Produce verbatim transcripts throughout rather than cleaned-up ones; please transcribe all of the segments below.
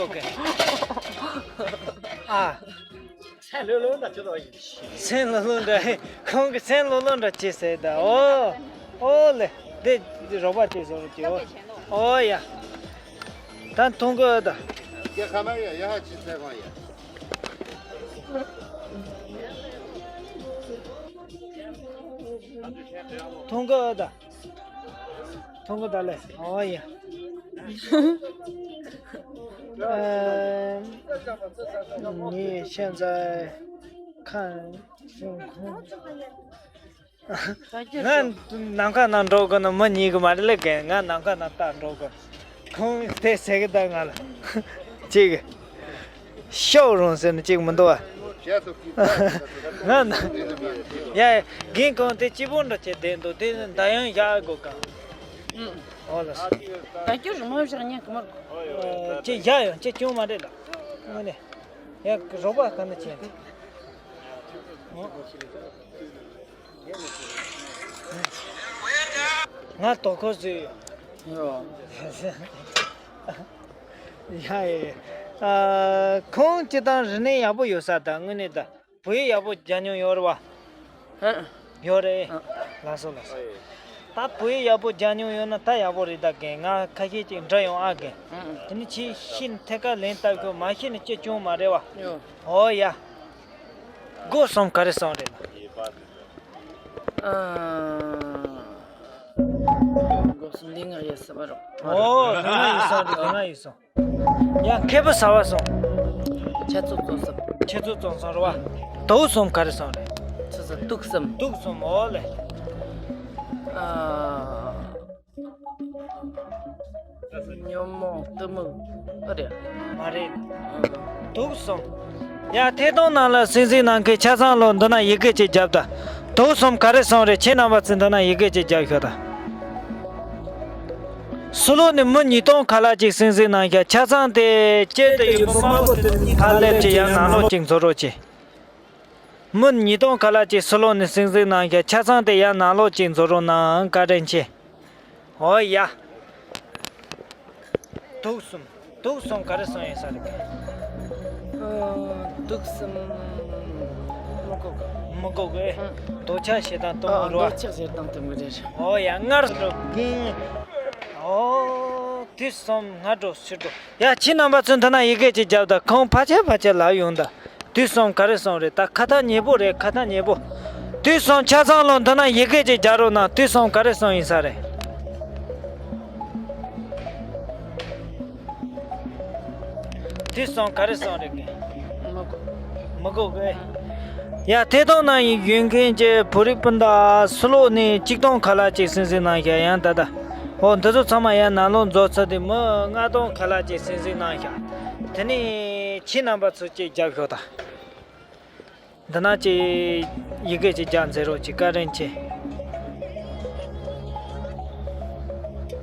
ཨ། སེམས་ལྷོད་ལྷོད་འདྲ་ཁྱོད་ལ་ཡིན། སེམས་ལྷོད་ལྷོད་འདྲ། ཁོང་གི་སེམས་ལྷོད་ལྷོད་འདྲ་བྱེད་ཟེར་ད། ཨོ། ཨོ་ལེ། དེ་རོགས་པ་བྱེད་ཟེར་རོགས་གྱིས། ཨོ། ཨོ་ཡ། ད་མཐོང་གི་ཨ་ད། རྒྱལ་ཁ་མ་ཡ་ཡ་ཧ་ཅི་ཚེ་གང་ཡ། མཐོང་གི་ཨ་ད། 通过的嘞。哦呀。呃，你现在看情况。ང་ནམ་མཁའ་ནང་འགྲོ་དགོས་ན་མི་ཉན་གི་མ་རེད་ལབ་གི། ང་ནམ་མཁའ་ནང་ལྟ་འགྲོ་དགོས། ཁོང་དེ་ཟེར་གི་ད་ང་ལ་ཅིག་ཤོག་རུང་ཟེར་ནི་ཅིག་མི་འདུག་བ། ང་ན་ཡ་རྒན་ཁོང་དེ་སྐྱིད་པོ་འདྲ་བྱས་བསྡད་འདུག་དེ་ད་ཡང་བཞག་དགོས་ག་ཨོ་ལགས་སོ། ད་ཁྱོད་རང་མ་བཞག་ཉན་གི་མ་རེད། ཅིག་བཞག་ཡོང་ཅིག་སྐྱོན་མ་རེད་ལ། དངོས་གནས་ཡ་རོགས་པ་ག་ན་བྱས། ང་དོ་ཁུར་བཟོས་ཡོད། ཡོ། ཡ་ཡ། ཨ། ཁོང་སྤྱིར་བཏང་རིག་གནས་ཡག་པོ་ཡོད་ས་དང་དངོས་གནས་དང་བོད་ཡིག་ཡག་པོ་སྦྱང་མྱོང་ཡོད་རེད་བ། ཧ། ཡོད་རེད། ཨ། ལགས་སོ་ལགས་སོ། ད་བོད་ཡིག་ཡག་པོ་སྦྱང་མྱོང་ཡོད་ན་ད་ཡག་པོ་རེད། ད་རྒན་ང་ཁ་ཤས་ཅིག་འདྲི་ཡོང་ཨ་རྒན། ཨ། དེ་ནི་ཁྱེད་ཤེས་ནི་ཐད་ཀར་ལན་བཏབ་ཤོག་མ་ཤེས་ནི་ཅི་བྱུང་མ་རེད་བ། ཡོ། ཨོ་ཡ། སྒོ་གསུམ་ག་རེ་གསུམ་རེད། ཨ། སྒོ་གསུམ་ལུས་ངག་ཡིད་གསུམ་རོ། ཨོ། ལུས་ངག་ཡིད་གསུམ་རེད། ལུས་ངག་ཡིད་གསུམ། ཡང་མཁས་པོ་ཟ་བ་གསུམ། འཆད་རྩོད་རྩོམ་གསུམ། འཆད་རྩོད་རྩོམ་གསུམ་རེད་བ། དུག་གསུམ་ག་རེ་གསུམ་རེད། ཆུ་ཚོད་དུག་གསུམ། དུག་གསུམ་ཨོ་ལེ། ཨ། ཉོན་མོངས་གཏི་མུག་ཨེ་རེད། མ་རེད། ཨ། དུག་གསུམ། ཡ་ཐད་གཏོང་ནང་ལ་གསན་གཟིགས་གནང་མཁན་ཆ་ཚང་ལོ་འདི་ན་ཡི་གེ་གཅིག་རྒྱབ་ད། དུག་གསུམ་ག་རེ་གསུམ་རེད། ཁྱེད་རྣམ་པ་ཚོས་འདི་ན་ཡི་གེ་གཅིག་རྒྱབ་ཤོག་ད། ཕྱི་ལོགས་ནས་མི་ཉིས་སྟོང་ཁ་ལག་ཅིག་གསན་གཟིགས་གནང་ཤག་ཆ་ཚང་དེ་དཀྱིལ་དུ་ཡོད་པ་དམར་པོ་དེ་ཕར་སླེབས་ཀྱི་ཡར་ནང་ལོགས་ཅིག་འཛུལ་རོགས་གྱིས། མི་ཉིས་སྟོང་ཁ་ལག་ཅིག་ཕྱི་ལོགས་ནས་གསན་གཟིགས་གནང་ཤག་ཆ་ཚང་དེ་ཡར་ནང་ལོགས་ཅིག་འཛུལ་རོགས་གནང་། བཀའ་དྲིན་ཆེ། ཨོ་ཡ། དུག་གསུམ། དུག་གསུམ་ག་རེ་གསུམ་ཡིན་ས་རེད། ཨ། དུག་གསུམ། མི་གོ་གི། མི་གོ་གི། ཨ། འདོད་ཆགས་ཞེ་སྡང་གཏི་མུག་རེད་བ། འདོད་ཆགས་ཞེ་སྡང་གཏི་མུག་རེད། ཨོ་ཡ། སྔར་འགྲོ་རྒན། ཨོ། དུག་གསུམ་སྔར་འགྲོ་ཕྱིར་འགྲོ། ཡ་ཁྱེད་རྣམ་པ་ཚོས་འདི་ན་ཡི་གེ་གཅིག་རྒྱབ་ད། ཁོང་ཕལ་ཆེར་ཕལ་ཆེར་ལབ་ཡོང་ད། དུག་གསུམ་ག་རེ་གསུམ་རེད། ད་ཁ་ཐག་ཉེ་པོ་རེད། ཁ་ཐག་ཉེ་པོ། དུག་གསུམ་ཆ་ཚང་ལོ་འདི་ན་ཡི་གེ་གཅིག་རྒྱག་རོགས་གནང་། དུག་གསུམ་ག་རེ་གསུམ་ཡིན་ས་རེད། དུག་གསུམ་ག་རེ་གསུམ་རེད། མི་གོ། མི་གོ་གི། ཡ་ཐད་གཏོང་ནང་ཡོད་མཁན་གྱི་བོད་རིགས་སྤུན་ཟླ་ཕྱི་ལོགས་ནས་གཅིག་སྟོང་ཁ་ལག་ཅིག་གསན་གཟིགས་གནང་ཤག་ཡང་ད་ལྟ། ཨོ་འདི་ཚོ་ཚང་མ་ཡང་ནང་ལོགས་འཛུལ་ཚར་ཏེ་མི་ལྔ་སྟོང་ཁ་ལག་ཅིག་གསན་གཟིགས་གནང་ཤག་དེ་ནས་ཁྱེད་རྣམ་པ་ཚོས་ཅིག་རྒྱབ་ཤོག་ད། འདི་ན་ཅིག་ཡི་གེ་ཅིག་རྒྱག་མཛད་རོགས་གྱིས། བཀའ་དྲིན་ཆེ།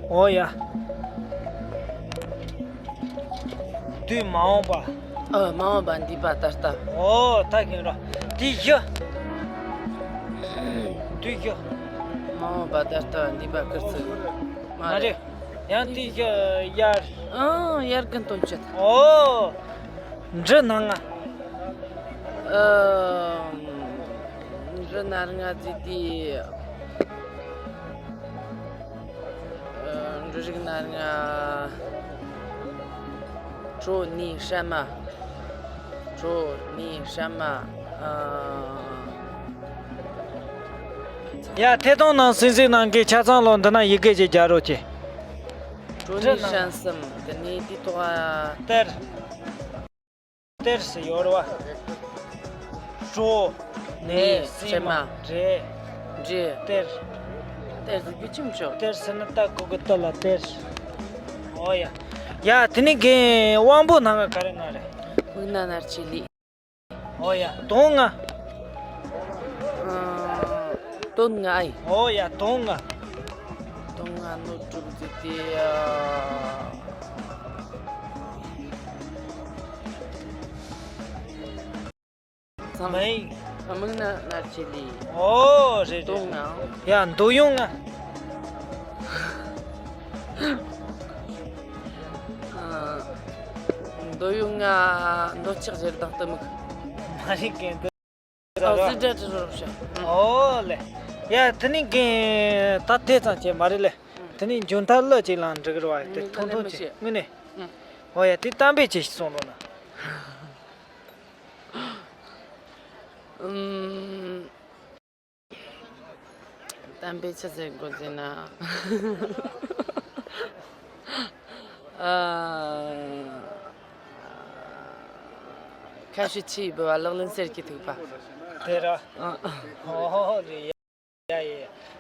ཨོ་ཡ། དུས་མ་འོངས་པ། ཨ། མ་འོངས་པ་འདས་པ་ད་ལྟ། ཨོ་ད་གིན་རོ། དུས་བཞི། དུས་བཞི། མ་འོངས་པ་ད་ལྟ་འདས་པ་སྐར་ཚིག་མ་རེད། ཡང་དུས་བཞི་དབྱར། ཨང་། དབྱར་དགུན་སྟོན་དཔྱིད། ཨོ། འབྲུ་སྣ་ལྔ། ཨ། འབྲུ་སྣ་ལྔ་ཟེར་དུས། ཨ། འབྲུ་རིགས་སྣ་ལྔ། གྲོ་ནས་སྲན་མ། གྲོ་ནས་སྲན་མ། ཨ། ཡ་ཐད་གཏོང་ནང་གསན་གཟིགས་གནང་མཁན་ཆ་ཚང་ལོ་འདི་ན་ཡི་གེ་ཅིག་རྒྱག་རོགས་གྱིས། གྲོ་ནས་སྲན་གསུམ། དེ་ནས་དེའི་ཐོག་ག་གཏེར། གཏེར་ཟེར་ཡོད་རེད་བ། གྲོ། ནས། ནས། སྲན་མ། འབྲས། འབྲས། གཏེར། གཏེར་ཟེར་རྒྱུ་ཅི་མི་ཆོག་གཏེར་ཟེར་ན་ད་གོ་གི་ཏི་ལ་གཏེར། ཨོ་ཡ། ཡ་དེ་ནས་རྒན་དབང་པོ་སྣ་ལྔ་ག་རེ་ལྔ་རེད། མིག་སྣ་རྣ་ལྕེ་ལུས། ཨོ་ཡ། དོན་ལྔ། ཨ། དོན་ལྔ་ཨེ། ཨོ་ཡ། དོན་ལྔ། དོན་ལྔ་ནོར་དྲུག་ཟེར་དེ། ཨ། མིག་མིག་སྣ་རྣ་ལྕེ་ལུས། ཨོ་རེད་རེད། དོན་ལྔ། ཡ་འདོད་ཡོན་ལྔ། ཨ། འདོད་ཡོད་ང་འདོད་ཆགས་ཞེ་སྡང་གཏི་མུག་མ་རིག་གི་འདི་ཨ་ཟི་འདྲ་ཅི་རོ་ཤ། ཨོ་ལེ། ཡ་དེ་ནི་གི་ད་དེ་ཙམ་བྱས་མ་རེད་ལེ། དེ་ནི་འཇོན་ཐང་ལ་ཅིག་ལང་འགྲིག་རེད་བ། དེ་ཐུང་ཐུང་ཅིག་དངོས་གནས། ཨོ་ཡ་དེ་གཏམ་དཔེ་ཅིག་གསུང་རོགས་གནང་། ཨུམ། གཏམ་དཔེ་ཆི་ཟེར་དགོས་ཟེར་ན། ཨ། ཁ་ཤས་ཆི་ཡི་བུ་བ་ལག་ལེན་གསེར་གྱི་ཐིགས་པ། དེ་ར། ཨ། ཨོ་ཧོ་ཧོ་རེད། ཡ་ཡ་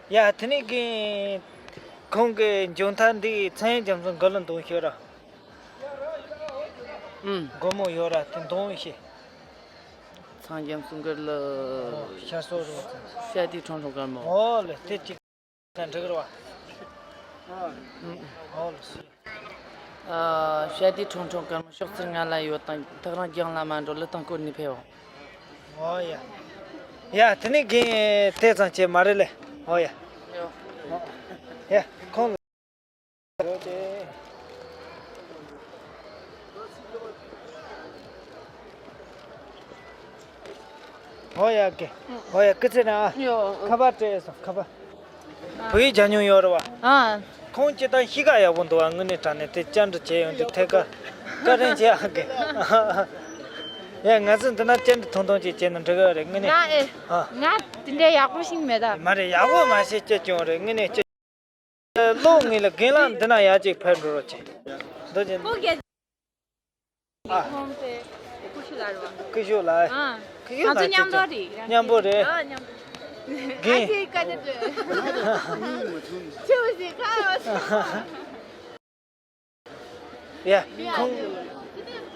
ཡ། ཡ་དེ་ནི་གི་ཁོང་གི་འཇོན་ཐང་འདི་ཚན་རྒྱ་མཚོ་འགའ་ལ་འདོན་ཤོད་ར། ཨུམ། སྒོར་མོ་ཡོད་ར་དེ་འདོན་ཤེས། ཚང་རྒྱ་མཚོ་འགར་ལ། ཤ་སོ་རུ། ཤ་དེ་ཁྲོང་ཁྲོང་དཀར་མོ། ཨོ་ལེ་དེ་གཅིག་ཙམ་འགྲིག་རེད་བ། ཨོ་ལེ་སི། ཨ། ཤ་དེ་ཁྲོང་ཁྲོང་དཀར་མོ་ཤོག་ཚིར་ང་ལ་ཡོད་དང་ཐག་རང་རྒྱང་ལ་མ་འགྲོ་ལི་ཐང་སྐོར་ནས་ཕེབས་འོང་། ཨོ་ཡ། ཡ་དེ་ནི་གིན་དེ་ཙམ་བྱས་མ་རེད་ལེ། ཨོ་ཡ། ཡོ། ཡ་ཁོང་། ཨོ་ཡ་ཀེ། ཨོ་ཡ་ཀི་ཚེ་ན། ཡོ། ཁ་པར་སྤྲད་སོང་ཁ་པར། བུ་ཡིས་རྒྱ་ཉུང་ཡོད་རེད་བ། ཨ། ཁོང་སྤྱི་བཏང་གཤིས་ཀ་ཡག་པོ་འདུག་བ། དངོས་གནས་དྲང་གནས་དེ་བཅར་འདྲི་བྱས་ཡོང་དུས་ཐད་ཀར་བཀའ་དྲིན་ཆེ་ཨ་ཀེ། ཡ་ང་ཚོ་འདི་ན་བཅར་འདྲི་ཐུང་ཐུང་ཅིག་བྱས་ན་འགྲིག་གི་རེད་དངོས་གནས། ང་ཨེ། ཨ། ང་དེ་འདྲའི་ཡག་པོ་ཞིག་མེད་ད། མ་རེད་ཡག་པོ་མ་ཤེས་སྐྱོ་སྐྱོ་རེད་དངོས་གནས་སྐྱོ། ལོ་ངེས་ལ་རྒན་ལགས་འདི་ན་ཡར་ཅིག་ཕེབས་འགྲོ་རོགས་བྱེད། འདི་ཅི། ཨ། ཁོང་དེ་ཀུ་ཤུ་ལ་རེད་བ། ཀུ་ཤུ་ལ། ཨ། ཀུ་ཤུ་ང་ཚོ་ལ་མཉམ་དུ་ཅིག་རེད། མཉམ་པོ་རེད། ཨ་མཉམ་པོ། རྒན། ཨ་ཅེ་ཀ་ཏེ་ཏེ། ཁྱེད་ཀྱིས་ཁ། ཡ། ཁོང་།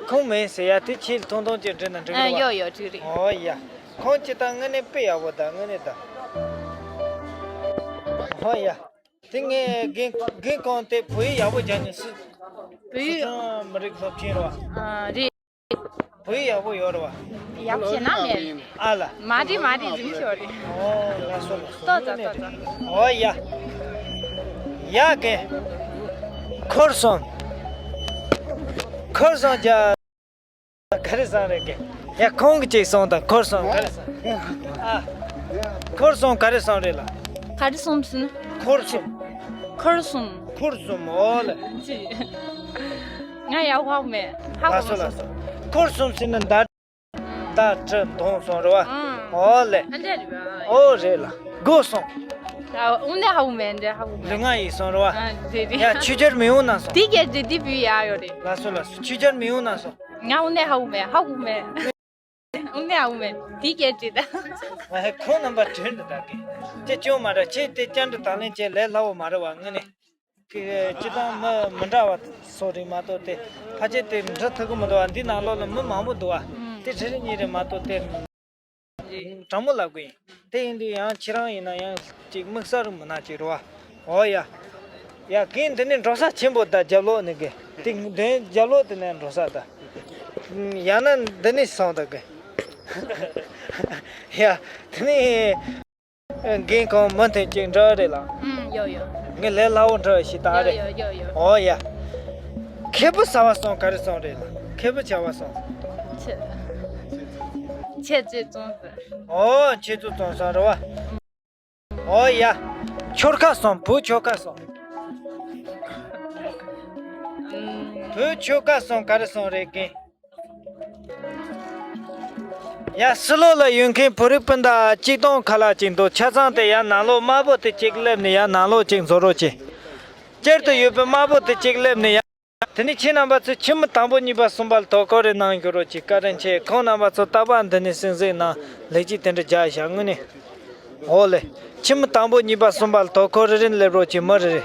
ཁོང་མིན་ཟེར་ཡ་དེ་ཁྱེད་ཐུང་ཐུང་ཅིག་འདྲི་ན་འགྲིག་གི་རེད་བ། ཡོ་ཡོ་འགྲིག་རེད། ཨོ་ཡ། ཁོང་སྤྱི་བཏང་དངོས་གནས་དཔེ་ཡག་པོ་དང་དངོས་གནས་དང་། ཨོ་ཡ། དེ་ངས་རྒན་རྒན་ཁོང་དེ་བོད་ཡིག་ཡག་པོ་སྦྱང་ནས་སུ། བོད་ཡིག་སུ་ཚང་མི་རིགས་སློབ་ཆེན་རེད་བ། ཨ་རེད། བོད་ཡིག་ཡག་པོ་ཡོད་རེད་བ། ཡག་པོ་བྱས་ན་མེད། ཨ་ལ། མ་རེད་མ་རེད་ཟིན་ཤོར་རེད། ཨོ་ལགས་སོ་ལགས་སོ། ལྟོས་ཙང་ལྟོས་ཙང་། ཨོ་ཡ། ཡ་གི། འཁོར་སོང་། འཁོར་སོང་ཀྱ། ག་རེ་བསམ་རེད་གི། ཡ་ཁོང་གི་ཅིག་སོང་དང་འཁོར་སོང་ག་རེ་བསམ། ཨ། འཁོར་སོང་ག་རེ་བསམ་རེད་ལ། ག་རེ་སོང་ཟིན། འཁོར་སོང་། འཁོར་སོང་། འཁོར་སོང་ཨོ་ལེ། ཅི། ང་ཡག་ཧ་གོ་མེད། ཧ་གོ་མ་སོང་། ལགས་སོ་ལགས་སོ། འཁོར་སོང་ཟིན་ན་ད། ད་ཁྲི་མཐོང་སོང་རེད་བ། ཨང་། ཨོ་ལེ། ཨ་འདྲ་རེད་བ། ཨོ་རེད་ལ། དགོས་སོང་། ཨ་འུ་ནས་ཧ་གོ་མེད་འདྲ་ཧ་གོ་མེད། ལུས་ངག་ཡིད་གསུམ་རེད་བ། ཨ་རེད་རེད། ཡ་ཆུ་སྦྱར་མི་ཡོང་ན་སོང་། དེ་གས་རེད་དེ་བུ་ཡ་ཡོད་རེད། ལགས་སོ་ལགས་སོ་ཆུ་སྦྱར་མི་ཡོང་ན་སོང་། ང་འུ་ནས་ཧ་གོ་མེད་ཧ་གོ་མེད། འུ་ནས་ཧ་གོ་མེད་དེ་གས་རེད་ད། ཨ་ཧེ་ཁོང་རྣམ་པ་དྲན་འདུག་ད་གི། ཅི་སྐྱོན་མ་རེད་ཁྱེད་དེ་བཅར་འདྲི་དང་ལེན་བྱེད་ལས་སླ་བོ་མ་རེད་བ་དངོས་གནས། ཀྱི་སྤྱི་བཏང་མི་མི་འདྲ་བ་སོགས་རེད་མ་གཏོགས་དེ་ཕལ་ཆེར་དེ་འབྲི་ཐུབ་ཀྱི་མི་འདུག་བ། འདི་ནང་ལོགས་ལ་མི་མང་པོ་འདུག་བ། དེ་རེ་རེ་གཉིས་རེད་མ་གཏོགས་དེ་དྲང་མོ་ལབ་དགོས་ཡིན། དེ་ཡིན་དུས་ཡང་ཁྱེད་རང་ཡིན་ན་ཡང་ཅིག་དམིགས་བསལ་རུ་མི་སྣང་ཅིག་རེད་བ། འོ་ཡ། ཡ་གིན་འདི་ནས་འགྲོ་ས་ཆེན་པོ་ད་རྒྱབ་ལོགས་ནས་གི། དེ་འདི་རྒྱབ་ལོགས་དེ་ནས་འགྲོ་ས་ད། ཡང་ན་འདི་ནས་སོང་ད་གི། ཡ་དེ་ནས། རྒན་ཁོང་མུ་མཐུད་ཅིག་འདྲི་རེད་ལ། ཨུམ་ཡོ་ཡོ། ངས་ལས་སླ་བོ་འདྲི་ཞིག་ད་ཡོ་རེད། ཡོ་ཡོ་ཡོ། ཨོ་ཡ། ཁེ་པོ་ཟ་བ་སོང་ག་རེ་སོང་རེད་ལ། ཁེ་པོ་བྱ་བ་སོང་། ཆེ། ཆེ་ཆེ་ཙོང་ཟེར། ཨོ་ཆེ་ཙོ་ཙོང་སོང་རེད་བ། ཨོ་ཡ། ཆོར་ཁ་སོང་བུ་ཆོར་ཁ་སོང་། ཨུམ། བུ་ཆོར་ཁ་སོང་ག་རེ་སོང་རེད་རྒན། ཡ་ཕྱི་ལོགས་ལ་ཡོད་མཁན་བོད་རིགས་སྤུན་ཟླ་གཅིག་སྟོང་ཁ་ལག་ཅིག་འདུག་ཆ་ཚང་དེ་ཡ་ནང་ལོགས་དམར་པོ་དེ་གཅིག་སླེབས་ནས་ཡ་ནང་ལོགས་ཅིག་འཛུལ་རོགས་གྱིས། སྐྱེར་དུ་ཡོད་པའི་དམར་པོ་དེ་གཅིག་སླེབས་ནས་ཡ། དེ་ནས་ཁྱེད་རྣམ་པ་ཚོས་ཁྱིམ་མི་དང་པོ་གཉིས་པ་གསུམ་པ་ལ་དོ་ཁུར་རེ་གནང་ཞུ་རོགས་གྱིས། བཀའ་དྲིན་ཆེ། ཁོང་རྣམ་པ་ཚོ་རྟག་པར་འདི་ནས་སྲུང་བརྩི་གནང་། ལེགས་སྐྱེས་དེ་འདྲ་རྒྱག་བཞག་དངོས་གནས། འོ་ལེ། ཁྱིམ་མི་དང་པོ་གཉིས་པ་གསུམ་པ་ལ་དོ་ཁུར་རེ་རེ་སླེབས་རོགས་གྱིས་མི་རེ་རེ།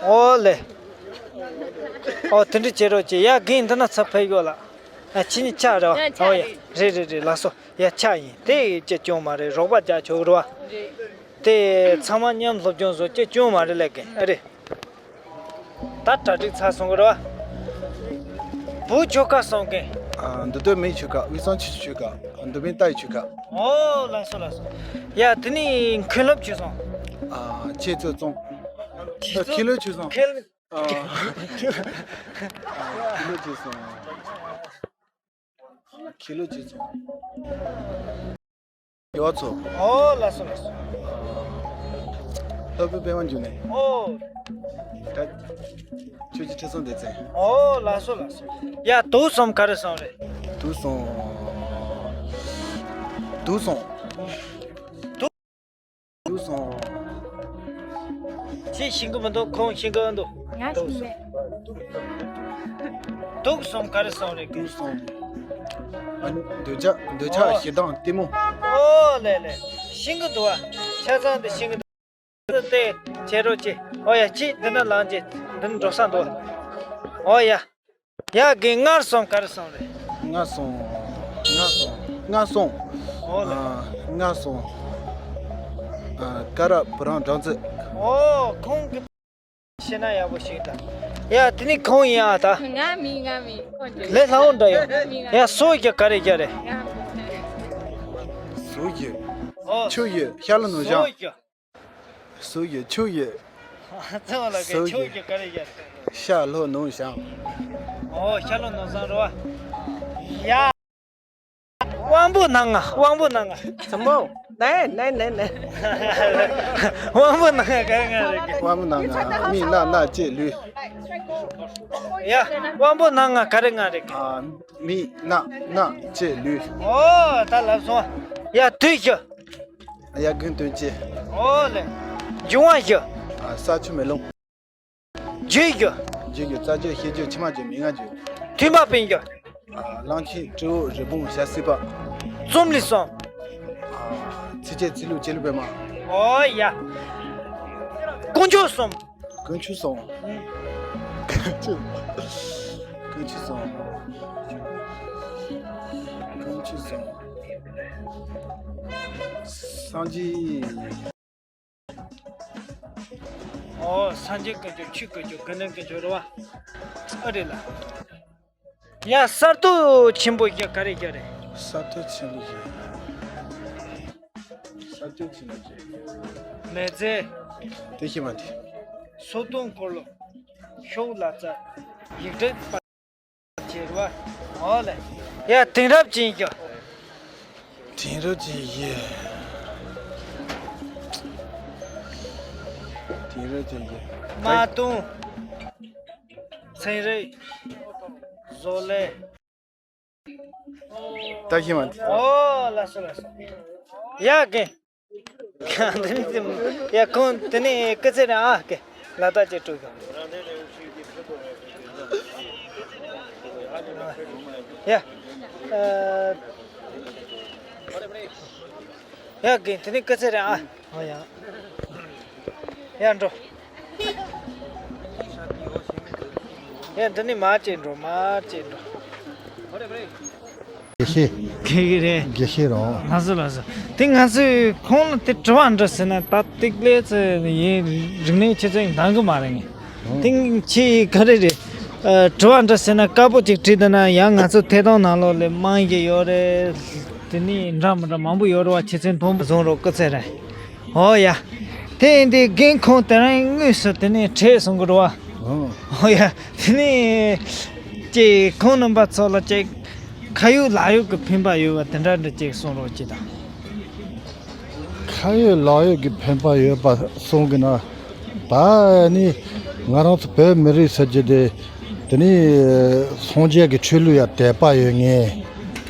ཨོ་ལེ། ཨོ་དེ་འདྲ་བྱེད་རོགས་གྱིས། ཡ་རྒན་འདི་ན་ཚ་ཕེབས་ཡོད་ལ། ཨ་ཁྱེད་གཉིས་ཆ་རེད་བ། ཡ་ཆ་ཨོ་ཡ་རེད། རེད་རེད་རེད་ལགས་སོ། ཡ་ཆ་ཡིན་དེ་ཅི་སྐྱོན་མ་རེད། རོགས་པ་རྒྱག་ཆོག་རེད་བ། རེད། དེ་ཚང་མ་མཉམ་སློབ་སྦྱོང་བཟོ་ཅི་སྐྱོན་མ་རེད་ལས་རྒན་ཨ་རེད། ད་གྲ་སྒྲིག་ཚར་སོང་གི་རེད་བ། བུ་ཆོལ་ཁ་སོང་གི། ཨ་འདི་དོན་མེད་ཆོལ་ཁ་དབུས་གཙང་ཆུ་ཆུ་ཆོལ་ཁ་འདི་མིན་ཏའི་ཆོལ་ཁ། ཨོ་ལགས་སོ་ལགས་སོ། ཡ་དེ་ནི་མཁན་སློབ་ཆོས་སོང་། ཨ་ཁྱེད་ཚོ་ཙོང་། ཁྱེད་ཚོ་མཁན་སློབ་ཆོས་སོང་། མཁན། ཁྱི་ལོ་བཅུ་སོང་། ཁྱི་ལོ་བཅུ་སོང་། ཡོ་ཚོ། ཨོ་ལགས་སོ་ལགས་སོ། སློབ་དཔོན་པད་མ་འབྱུང་གནས། ཨོ། ད་ཁྱོད་ཀྱི་ཁྲི་སྲོང་ལྡེ་བཙན། ཨོ་ལགས་སོ་ལགས་སོ། ཡ་དུག་གསུམ་ག་རེ་གསུམ་རེད། དུག་གསུམ། དུག་གསུམ། དུག་དུག་སོང་། ཅི་ཤེས་ཀྱི་མི་འདུག་ཁོང་ཤེས་ཀྱི་འདུག་ང་ཤེས་མེད། དུག་སོང་ག་རེ་སོང་རེད། དུག་སོང་། ཨ་ནི་འདོད་ཆགས། འདོད་ཆགས། ཨོ། ཞེ་སྡང་གཏི་མུག་ཨོ་ལེ་ལེ། ཤེས་ཀྱི་འདུག་ཨ། ཆ་ཚང་དེ་ཤེས་ཀྱི་འདུག་དེ་བྱེད་རོགས་བྱེད། ཨོ་ཡ། ཅི་འདི་ན་ལངས་བྱེད། འདི་ན་འགྲོ་ས་འདུག་ཨོ་ཡ། ཡ་རྒན། ལྔ་གསུམ་ག་རེ་གསུམ་རེད། ལྔ་གསུམ། ལྔ་གསུམ། ལྔ་གསུམ། ཨོ་ལེ། ཨ། ལྔ་གསུམ། ཨ། ཀ་ར་བུ་རམ་སྦྲང་རྩི། ཨོ། ཁོང་གི་ཤེས་ན་ཡག་པོ་ཞིག་ད། ཡ་དེ་ནི་ཁོང་ཡིན་ཨ་ད། ང་མིན། ང་མིན། ཁོང་རེད། ལས་སླ་བོ་འདྲ་ཡོད། ང་མིན། ང་ཡ་སོ་ཡོད་ཀྱི་ག་རེ་རྒྱ་རེད། ང་མིན། སོ་ཡོད། ཨོ། ཆུ་ཡོད། ཤ་ལོ་ནོར་སོ་ཞང་། ཡོད། སུ་ཡི་ཆུ་ཡི། ཚང་ལ་གི་ཆུ་ཡི་ག་རེ་ཡ། ཤ་ལོ་ནོར་ཞང་། ཨོ། ཤ་ལོ་ནོར་བཟང་རོ། ཡ། དབང་པོ་སྣ་ལྔ། དབང་པོ་སྣ་ལྔ། ཙམ་པོ། ནས་ནས་ནས་ནས། དབང་པོ་སྣ་ལྔ་ག་རེ་ལྔ་རེད་གི། དབང་པོ་སྣ་ལྔ། མིག་རྣ་སྣ་ལྕེ་ལུས། ཡ། དབང་པོ་སྣ་ལྔ་ག་རེ་ལྔ་རེད་གི། ཨ། མིག་རྣ་སྣ་ལྕེ་ལུས། ཨོ། ད་ལབ་སོང་། ཡ་དུས་ཤི། ཡ་རྒན་དོན་ཅི། ཨོ་ལེ། འབྱུང་བ་བཞི། ཨ། ས་ཆུ་མེ་རླུང་། རྒྱུ་བཞི། རྒྱུ་བཞི། རྩ་རྒྱུ། བཤད་རྒྱུ། ཕྱི་མ་རྒྱུ། མི་མངའ་རྒྱུ། མཐུན་པ་སྤུན་བཞི། ཨ། གླང་ཆེན། སྤྲེའུ། རི་བོང་། བྱ་སྲིད་པ། རྩོམ་རིག་གསུམ། ཨ། ཚིགས་བཅད། རྩིས་ལུགས། སྐྱེས་ལུགས། པད་མ། ཨོ་ཡ། དཀོན་མཆོག་གསུམ། དཀོན་མཆོག་གསུམ། དཀོན་མཆོག་གསུམ། དཀོན་མཆོག་གསུམ། སངས་རྒྱས། ཨོ། སངས་རྒྱས་དཀོན་མཆོག་ཆོས་དཀོན་མཆོག་དགེ་འདུན་དཀོན་མཆོག་རེད་བ། ཨ་རེད་ལ། ཡ་གསར་གཏོད་ཆེན་པོ་བཞི་ག་རེ་བཞི་རེད། གསར་གཏོད་ཆེན་པོ་བཞི། གསར་གཏོད་ཆེན་པོ་བཞི། མེལ་ཙེ། དེ་ཤེས་མ་དེ། སོ་ཏོང་འཁོར་ལོ། ཤོག་ལྷ་རྩ། ཡིག་འབྲུ། བྱེད་རོགས། ཨོ་ལེ། ཡ་དེང་རབས་ཅན་བཞི། དེང་རབས་ཅན་བཞི། དེང་རབས་ཅན་བཞི། དམར་གདུང་། ཚན་རིག་བཟོ་ལས། ད་ཤེས་མ་དེ། ཨོ་ལགས་སོ་ལགས་སོ། ཡ་རྒན། ཡ་ཁོང་དེ་ནས་སྐུ་ཚེ་རིང་ཨ། ཀེ་ལ་དྭགས་ཀྱི་ཀྲུའུ་ཀྲུའུ། ཡ། ཨ། ཡ་རྒན་དེ་ནས་སྐུ་ཚེ་རིང་ཨ། ཨོ་ཡ། ཡ་འགྲོ། ཡ་འདི་ནས་མར་ཅིག་འགྲོ། མར་ཅིག་འགྲོ། དགེ་བཤེས། དགེ་རྒན་རེད། དགེ་བཤེས་རང་། ལགས་སོ་ལགས་སོ། དེ་ང་ཚོས་ཁོང་ལ་དེ་དྲི་བ་འདྲི་ཟེར་ན་ད་ཏིག་ལེ་ཚེ་ཡིན། རིག་གནས་ཆུ་ཚད་འདང་གི་མ་རེད་ངས། དེ་ཁྱེད་ག་རེ་རེད། ཨ། དྲི་བ་འདྲི་ཟེར་ན་དཀར་པོ་ཅིག་བྲིས་བསྡད་ན་ཡང་ང་ཚོ་ཐད་གཏོང་ནང་ལོགས་ལ་མང་གི་ཡོད་རེད། དེ་ནས་འདྲ་མི་འདྲ་མང་པོ་ཡོད་རེད་བ། ཆུ་ཚད་མཐོན་པོ་བཟུང་རོགས་སྐུ་ཚེ་རིང་། ཨོ་ཡ། དེ་ཡིན་དུས་རྒན་ཁོང་དེ་རིང་དངོས་སུ་དེ་ནས་ཁྲིད་སོང་གི་རེད་བ། ཨོ། ཨོ་ཡ། དེ་ནས་ཅིག་ཁོང་རྣམ་པ་ཚོ་ལ་ཅིག་ཁ་ཡོད་ལག་ཡོད་ཀྱི་ཕན་པ་ཡོད་པ་དེ་འདྲ་འདྲ་ཅིག་གསུང་རོགས་གྱིས་དང་། ཁ་ཡོད་ལག་ཡོད་ཀྱི་ཕན་པ་ཡོད་པ་གསུང་གི་ན། ད་ནི་ང་རང་ཚོ་བོད་མི་རིགས་ཟེར་རྒྱུ་དེ། དེ་ནི་སངས་རྒྱས་ཀྱི་ཆོས་ལུགས་ཡ་དད་པ་ཡོད་ངེས།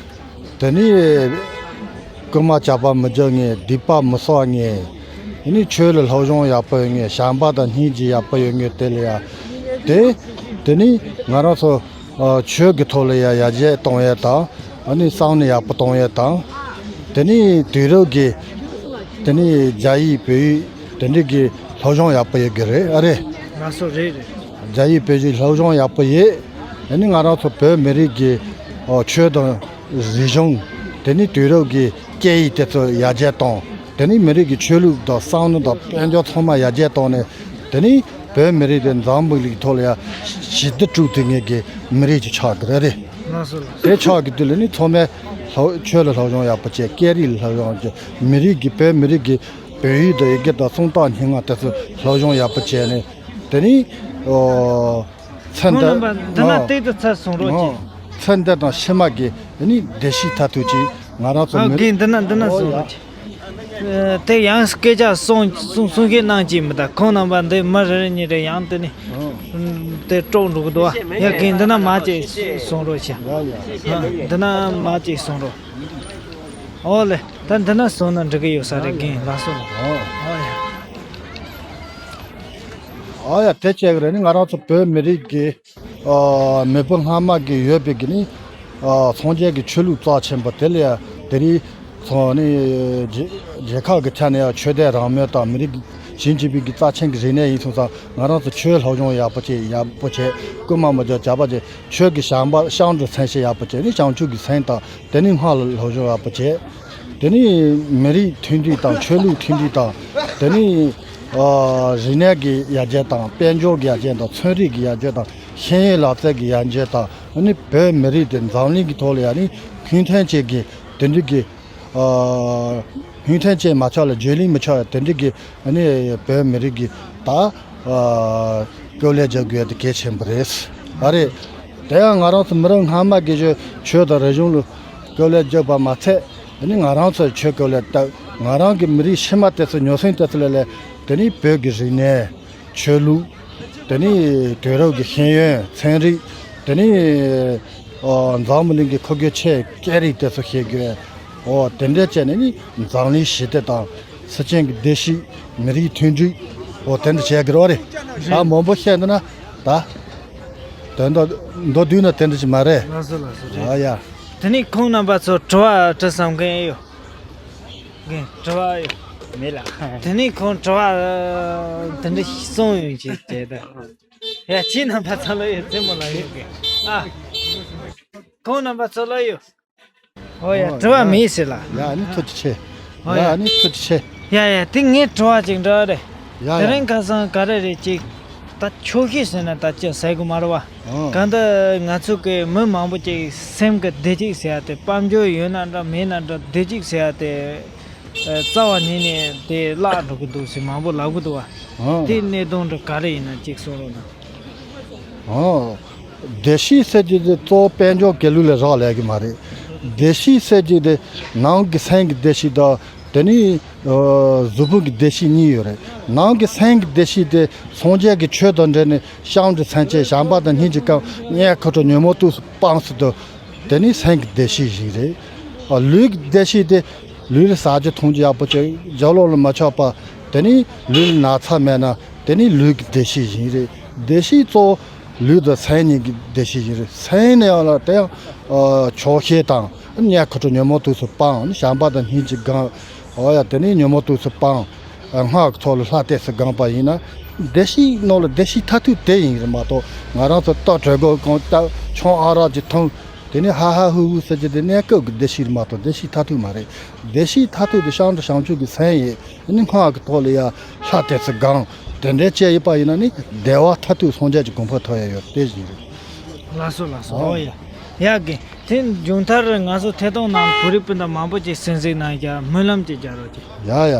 དེ་ནི་རྐུན་མ་ཇག་པ་མི་རྒྱག་ངེས། སྡིག་པ་མི་བསགས་ངེས། དེ་ནི་ཆོས་ལ་སློབ་སྦྱོང་ཡག་པོ་ཡོད་ངེས། བྱམས་པ་དང་སྙིང་རྗེ་ཡག་པོ་ཡོད་ངེས། དེ་ལ་ཡ་དེ། དེ་ནི་ང་རང་ཚོ་ཆོས་ཀྱི་ཐོག་ལ་ཡ་ཡར་རྒྱས་གཏོང་ཡས་དང་། ཨ་ནི་བསམ་བློ་ཡག་པོ་གཏོང་ཡས་དང་། དེ་ནི་དུས་རབས་ཀྱི་དེ་ནི་རྒྱ་ཡིག་བོད་ཡིག་དེ་འདྲའི་གི་སློབ་སྦྱོང་ཡག་པོ་ཡོད་གི་རེད། ཨ་རེད། ང་སོ་རེད་རེད། རྒྱ་ཡིག་བོད་ཡིག་སློབ་སྦྱོང་ཡག་པོ་ཡོད། དེ་ནི་ང་རང་ཚོ་བོད་མི་རིགས་ཀྱི་ཨོ་ཆོས་དང་རིག་གཞུང་། དེ་ནི་དུས་རབས་ཀྱི་སྐད་ཡིག་དེ་ཚོ་ཡར་རྒྱས་གཏོང་། དེ་ནི་མི་རིགས་ཀྱི་ཆོས་ལུགས་དང་བསམ་བློ་དང་དཔལ་འབྱོར་ཚང་མ་ཡར་རྒྱས་གཏོང་ནས། དེ་ནི་བོད་མི་རིགས་དེ་འཛམ་བུ་གླིང་ཐོག་ལ་ཡ་ཞི་བདེ་དྲུག་ཏུ་ངེས་ཀྱི་མི་རིགས་ཀྱི་ཆགས་ཀྱི་རེད་རེད། ལགས་སོ་ལགས་སོ། དེ་ཆགས་ཀྱི་དུས་ལ་ནི་ཚང་མས་སློབ་ཆོས་ལ་སློབ་སྦྱོང་ཡག་པོ་བྱས། སྐད་རིགས་ལ་སློབ་སྦྱོང་བྱས། མི་རིགས་ཀྱི་བོད་མི་རིགས་ཀྱི་བོད་ཡིག་དང་ཡི་གེ་དང་སུམ་རྟགས་སྙན་ངག་དེ་ཚོ་སློབ་སྦྱོང་ཡག་པོ་བྱས་ནས། དེ་ནི་ ཨོ། ཚེ་འདི། ཁོང་རྣམ་པ་འདི་ན། ཨོ། ཏོག་ཙམ་ཚུར་གསུང་རོགས། ཨོ། གྱིས། ཚེ་འདི་དང་ཕྱི་མ་གི་ནི་བདེ་སྐྱིད་མཐར་ཐུག་ཅིག་ང་རང་ཚོ། ཨོ། མི། རྒན་འདི་ན། འདི་ན། ཨོ་གསུང་ཡ། རོགས་གྱིས། ཨེ། དེ་ཡང་སྐད་ཆ་གསུང་གསུང་གསུང་བཤད་གནང་གྱིས་མི་གདའ། ཁོང་རྣམ་པ་འདི་མི་རེ་རེ་གཉིས་རེ་ཡང་དེ་ནི། ཨོ། དེ་དཀྲོག་འགྲོ་གི་འདུག་བ། ཡ། རྒན་འདི་ན་མ་ཅིག་གསུང་རོགས་བྱ། ཡ་ཡ། ཨ། འདི་ན་མ་ཅིག་གསུང་རོགས། ཨོ་ལེ། ད་འདི་ན་སོང་ན་འགྲིག་གི་ཡོད་ས་རེད། རྒན་ལགས་སོ། ཨོ། ཨོ་ཡ། ཨོ་ཡ། དེ་བྱས་ཀྱི་རེད། ནི་ང་རང་ཚོ་བོད་མི་རིགས་ཀྱི། ཨ། མེས་པོ་སྔ་མ་གི་ཡོད་པའི་གི་ནི། ཨ། སངས་རྒྱས་ཀྱི་ཆོས་ལུགས་རྩ་ཆེན་པོ་དེ་ལ་ཡ་དེ་རིང་ཚོ་ནི་རྒྱལ་རྒྱལ་ཁབ་ཀྱི་ཆ་ནས་ཡ་ཆོས་དད་རང་མོས་དང་། མི་རིགས་གཞན་གཅིག་པའི་གི་རྩ་ཆེན་གྱི་རིག་གནས་ཡིན་སོང་ཙང་། ང་རང་ཚོ་ཆོས་སློབ་སྦྱོང་ཡག་པོ་བྱས། ཡག་པོ་བྱས། རྐུན་མ་མི་སྦྱོར། ཇག་པ་བྱས། ཆོས་ཀྱི་བྱམས་པ་སྤྱང་གྲུང་མཚན་ཤས་ཡག་པོ་བྱས། ནི་བྱང་ཆུབ་ཀྱི་སེམས་དང་། དེ་ནི་སྔགས་ལ་སློབ་སྦྱོང་ཡག་པོ་བྱས། དེ་ནི་མི་རིགས་མཐུན་སྒྲིལ་དང་། ཆོས་ལུགས་མཐུན་སྒྲིལ་དང་། དེ་ནི། ཨ། རིག་གནས་ཀྱི་ཡར་རྒྱས་དང་། དཔལ་འབྱོར་གྱི་ཡར་རྒྱས་དང་། ཚན་རིག་གི་ཡར་རྒྱས་དང་། ཤེས་ཡོན་ལག་རྩལ་གྱི་ཡར་རྒྱས་དང་། ཨ་ནི་བོད་མི་རིགས་དེ་འཛམ་གླིང་གི་ཐོག་ལ་ཡ་ནི་སྔོན་ཐོན་ཅན་གྱི་དེ་འདྲ་གི། ཨ། སྔོན་ཐོན་ཅན་མ་ཆགས་ལ་བརྗོད་ལེན་མི་ཆགས་པ་དེ་འདྲ་གི། ཨ་ནི་བོད་མི་རིགས་ཀྱི་ད། ཨ། སྐོར་ལ་རྒྱག་དགོས་དེ་གལ་ཆེན་པོ་རེད། ཨ་རེད། དེ་ཡང་ང་རང་ཚོ་མི་རབས་སྔ་མ་གི་ཆོས་ཆོས་དང་རིག་གཞུང་ལ་སྐོར་ལ་རྒྱག་པ་མ་ཚད། ཨ་ནི་ང་རང་ཚོ་ཆོས་སྐོར་ལ་བལྟ། ང་རང་གི་མི་རིགས་ཕྱི་མ་དེ་ཚོ་ཉོ་ཚོང་དེ་ཚོ་ལ་ལས། དེ་ནི་བོད་ཀྱི་རིག་གནས། ཆོས་ལུགས། དེ་ནི་དུས་རབས་ཀྱི་ཤེས་ཡོན། ཚན་རིག། དེ་ནི། ཨོ། འཛམ་བུ་གླིང་གི་ཁོར་ཡུག་ཆེ། སྐད་རིགས་དེ་ཚོ་ཤེས་དགོས། ཨོ། དེ་འདྲ་བྱས་ནས་ནི་འཛམ་གླིང་ཞི་བདེ་དང་། སེམས་ཅན་གྱི་བདེ་སྐྱིད། མི་རིགས་མཐུན་སྒྲིལ། ཨོ། དེ་འདྲ་བྱེད་དགོས་རེད། ད་མང་པོ་བཤད་འདུག་ན་ད། དོན་དག་མདོར་བསྡུས་ན་དེ་འདྲ་ཅིག་མ་རེད། ལགས་སོ། ལགས་སོ། རེད། ཨ་ཡ། དེ་ནི་ཁོང་རྣམ་པ་ཚོ་དྲི་བ་དྲི་བསམ་མཁན་ཡོད། རྒན། དྲི་བ་ཡོད། མེད་ལགས། དེ་ནས་ཁོང་དྲི་བ་དེ་འདྲ་ཞིག་གསུངས་ཡོང་ཅིག་བྱས་ད། ཡ། ཁྱེད་རྣམ་པ་ཚོ་ལ་ཡོད། རྩེད་མོ་ལ་ཡོད་གི། ཨ། ཁོང་རྣམ་པ་ཚོ་ལ་ཡོད། ཨོ་ཡ། ཨོ་དྲི་བ་ཡ། མེད་ཟེར་ལ། ཡ། ཨ་ནི་ཐུགས་རྗེ་ཆེ། ཨོ་ཡ། ཡ། ཨ་ནི་ཐུགས་རྗེ་ཆེ། ཡ་ཡ། དེ་ངའི་དྲི་བ་ཅིག་འདྲ་རེད། ཡ་ཡ། དེ་རིང་ཁ་སང་ག་རེ་རེད་ཅིག་ད་ཆོག་ཤེས་ཟེར་ན་ད་ཅི་ཟེར་དགོས་མ་རེད་བ། ཨང་། གང་ལྟར་ང་ཚོ་གི་མི་མང་པོ་ཅིག་སེམས་ཀྱི་བདེ་སྐྱིད་ཟེར་ཡ་དེ། དཔལ་འབྱོར་ཡོད་ན་འདྲ་མེད་ན་འདྲ། བདེ་སྐྱིད་ཟེར་ཡ་དེ། ཨ། རྩ་བ་ཉིད་ནས་དེ་བརླག་འགྲོ་གི་འདུག་ཟེར་མང་པོ་ལབ་གི་འདུག་བ། ཨང་། དེ་གནད་དོན་འདི་ག་རེ་ཡིན་ན་ཅིག་གསུང་རོགས་གནང་། ཨང་། བདེ་སྐྱིད་ཟེར་རྒྱུ་དེ་གཙོ་བོ་དཔལ་འབྱོར་གྱི་ལུགས་ལ་རག་ལས་ཀྱི་མ་རེད། བདེ་སྐྱིད་ཟེར་རྒྱུ་དེ་ནང་གི་སེམས་ཀྱི་བདེ་སྐྱིད་དང་། དེ་ནི། ཨ། གཟུགས་ཕུང་གི་བདེ་སྐྱིད་གཉིས་ཡོད་རེད། ནང་གི་སེམས་ཀྱི་བདེ་སྐྱིད་དེ་སངས་རྒྱས་ཀྱི་ཆོས་དང་འབྲེལ་ནས། སྤྱང་གྲུང་མཚན་ཅན། བྱམས་པ་དང་སྙིང་རྗེ་གང་། རྙེད་མཁས་དྲགས་ཉོན་མོངས་དུག་གསུམ་སྤངས་ཟེར་དུས། དེ་ནི་སེམས་ཀྱི་བདེ་སྐྱིད་ཞིག་རེད། ཨ། ལུས་ཀྱི་བདེ་སྐྱིད་དེ་ལུས་ལ་ཟ་རྒྱུ་འཐུང་རྒྱུ་ཡག་པོ་བྱས། རྒྱབ་ལོགས་ལ་མ་ཆགས་པ། དེ་ནི་ལུས་ལ་ན་ཚ་མེད་ན། དེ་ནི་ལུས་ཀྱི་བདེ་སྐྱིད་ཞིག་རེད། བདེ་སྐྱིད་གཙོ་བོ་ལུས་དང་སེམས་གཉིས་ཀྱི་བདེ་སྐྱིད་ཞིག་རེད། སེམས་ནི་ཡང་ལ་དེ་ཡང་། ཨ། ཆོག་ཤེས་དང་། རྙེད་མཁས་དྲགས་ཉོན་མོངས་དུག་གསུམ་སྤངས། བྱམས་པ་དང་སྙིང་རྗེ་གང་། ཨོ་ཡ། དེ་ནས་ཉོན་མོངས་དུག་གསུམ་སྤངས། ཨ། སྔགས་ཀྱི་ཐོག་ལ་ལྷ་བསྟེན་ཟེར་གང་པ་ཡིན་ན། བདེ་སྐྱིད་ནང་ལ་བདེ་སྐྱིད་མཐར་ཐུག་དེ་ཡིན་རེད་མ་གཏོགས། ང་རང་ཚོ་ལྟོ་དྲོད་ཁོལ་གང་བཏབ། ཆང་ཨ་རག་ཅིག་འཐུང་། དེ་ནས་ཧ་ཧ་ཧུ་ཧུ་ཟེར་རྒྱུ་དེ་གནས་སྐབས་ཀྱི་བདེ་སྐྱིད་རེད་མ་གཏོགས། བདེ་སྐྱིད་མཐར་ཐུག་མ་རེད། བདེ་སྐྱིད་མཐར་ཐུག་དེ་སྤྱང་གྲུང་བྱང་ཆུབ་ཀྱི་སེམས་ཡིན། ཨ་ནི་སྔགས་ཀྱི་ཐོག་ལ་ཡ་ལྷ་བསྟེན་ཟེར་གང་། དེ་འདྲའི་བྱས་ཡོད་པ་ཡིན་ན་ནི་བདེ་བ་མཐར་ཐུག་སངས་རྒྱས་ཀྱི་གོ་འཕང་ཐོབ་ཡ་ཡོད། དེ་བཞིན་རེད། ལགས་སོ། ལགས་སོ། ཨོ། ཨོ་ཡ། ཡ་གི། དེ་མཇུག་མཐར་ང་ཚོ་ཐད་གཏོང་ནང་བོད་རིགས་སྤུན་ཟླ་མང་པོ་ཅིག་གསན་གཟིགས་གནང་རྒྱུ། སྨོན་ལམ་ཅིག་རྒྱག་རོགས་གྱིས། ཡ་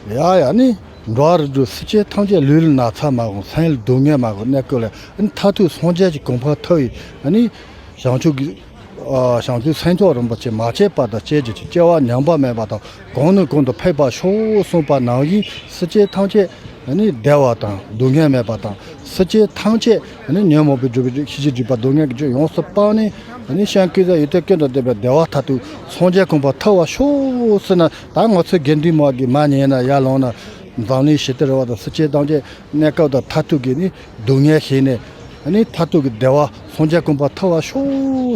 ཡ། ཡ་ཡ། ནི་འགྲོ་བ་རིགས་དྲུག་སེམས་ཅན་ཐམས་ཅད་ལུས་ལ་ན་ཚ་མ་དགོས། སེམས་ལ་སྡུག་བསྔལ་མ་དགོས། གནས་སྐབས་ལ་ནི་མཐར་ཐུག་སངས་རྒྱས་ཀྱི་གོ་འཕང་ཐོབ་ཡི། ནི་བྱང་ཆུབ་ཀྱི། ཨ། བྱང་ཆུབ་སེམས་མཆོག་རིན་པོ་ཆེ། མ་སྐྱེས་པ་དང་སྐྱེ་རྒྱུ་མཆིས། སྐྱེ་བ་ཉམས་པ་མེད་པ་དང་། གོང་ནས་གོང་དུ་འཕེལ་བར་ཤོག་གསུངས་པ་ནང་བཞིན། སེམས་ཅན་ཐམས་ཅད་ནི་བདེ་བ་དང་སྡུག་བསྔལ་མེད་པ་དང་། སེམས་ཅན་ཐམས་ཅད་ནི་ཉོན་མོངས་པའི་སྒྲིབ་པ། ཤེས་བྱའི་སྒྲིབ་པ། སྡུག་བསྔལ་གྱི་རྒྱུ་ཡོངས་སུ་སྤངས་ནས། ནི་བྱང་ཆུབ་ཀྱི་ཡེ་ཤེས་ཀུན་ཏུ་ལྡན་པའི་བདེ་བ་མཐར་ཐུག་སངས་རྒྱས་གོ་འཕང་ཐོབ་པར་ཤོག་ཟེར་ན། ད་ང་ཚོའི་དགེ་འདུན་མ་གི་མ་ཉན་ན་ཡར་ལངས་ན། འཛམ་གླིང་ཞི་བདེ་རེ་བ་དང་། སེམས་ཅན་ཐམས་ཅད་གནས་སྐབས་དང་མཐར་ཐུག་གི་ནི་སྡུག་བསྔལ་ཞི་ནས། ནི་མཐར་ཐུག་གི་བདེ་བ་སངས་རྒྱས་གོ་འཕང་ཐོབ་པར་ཤོག་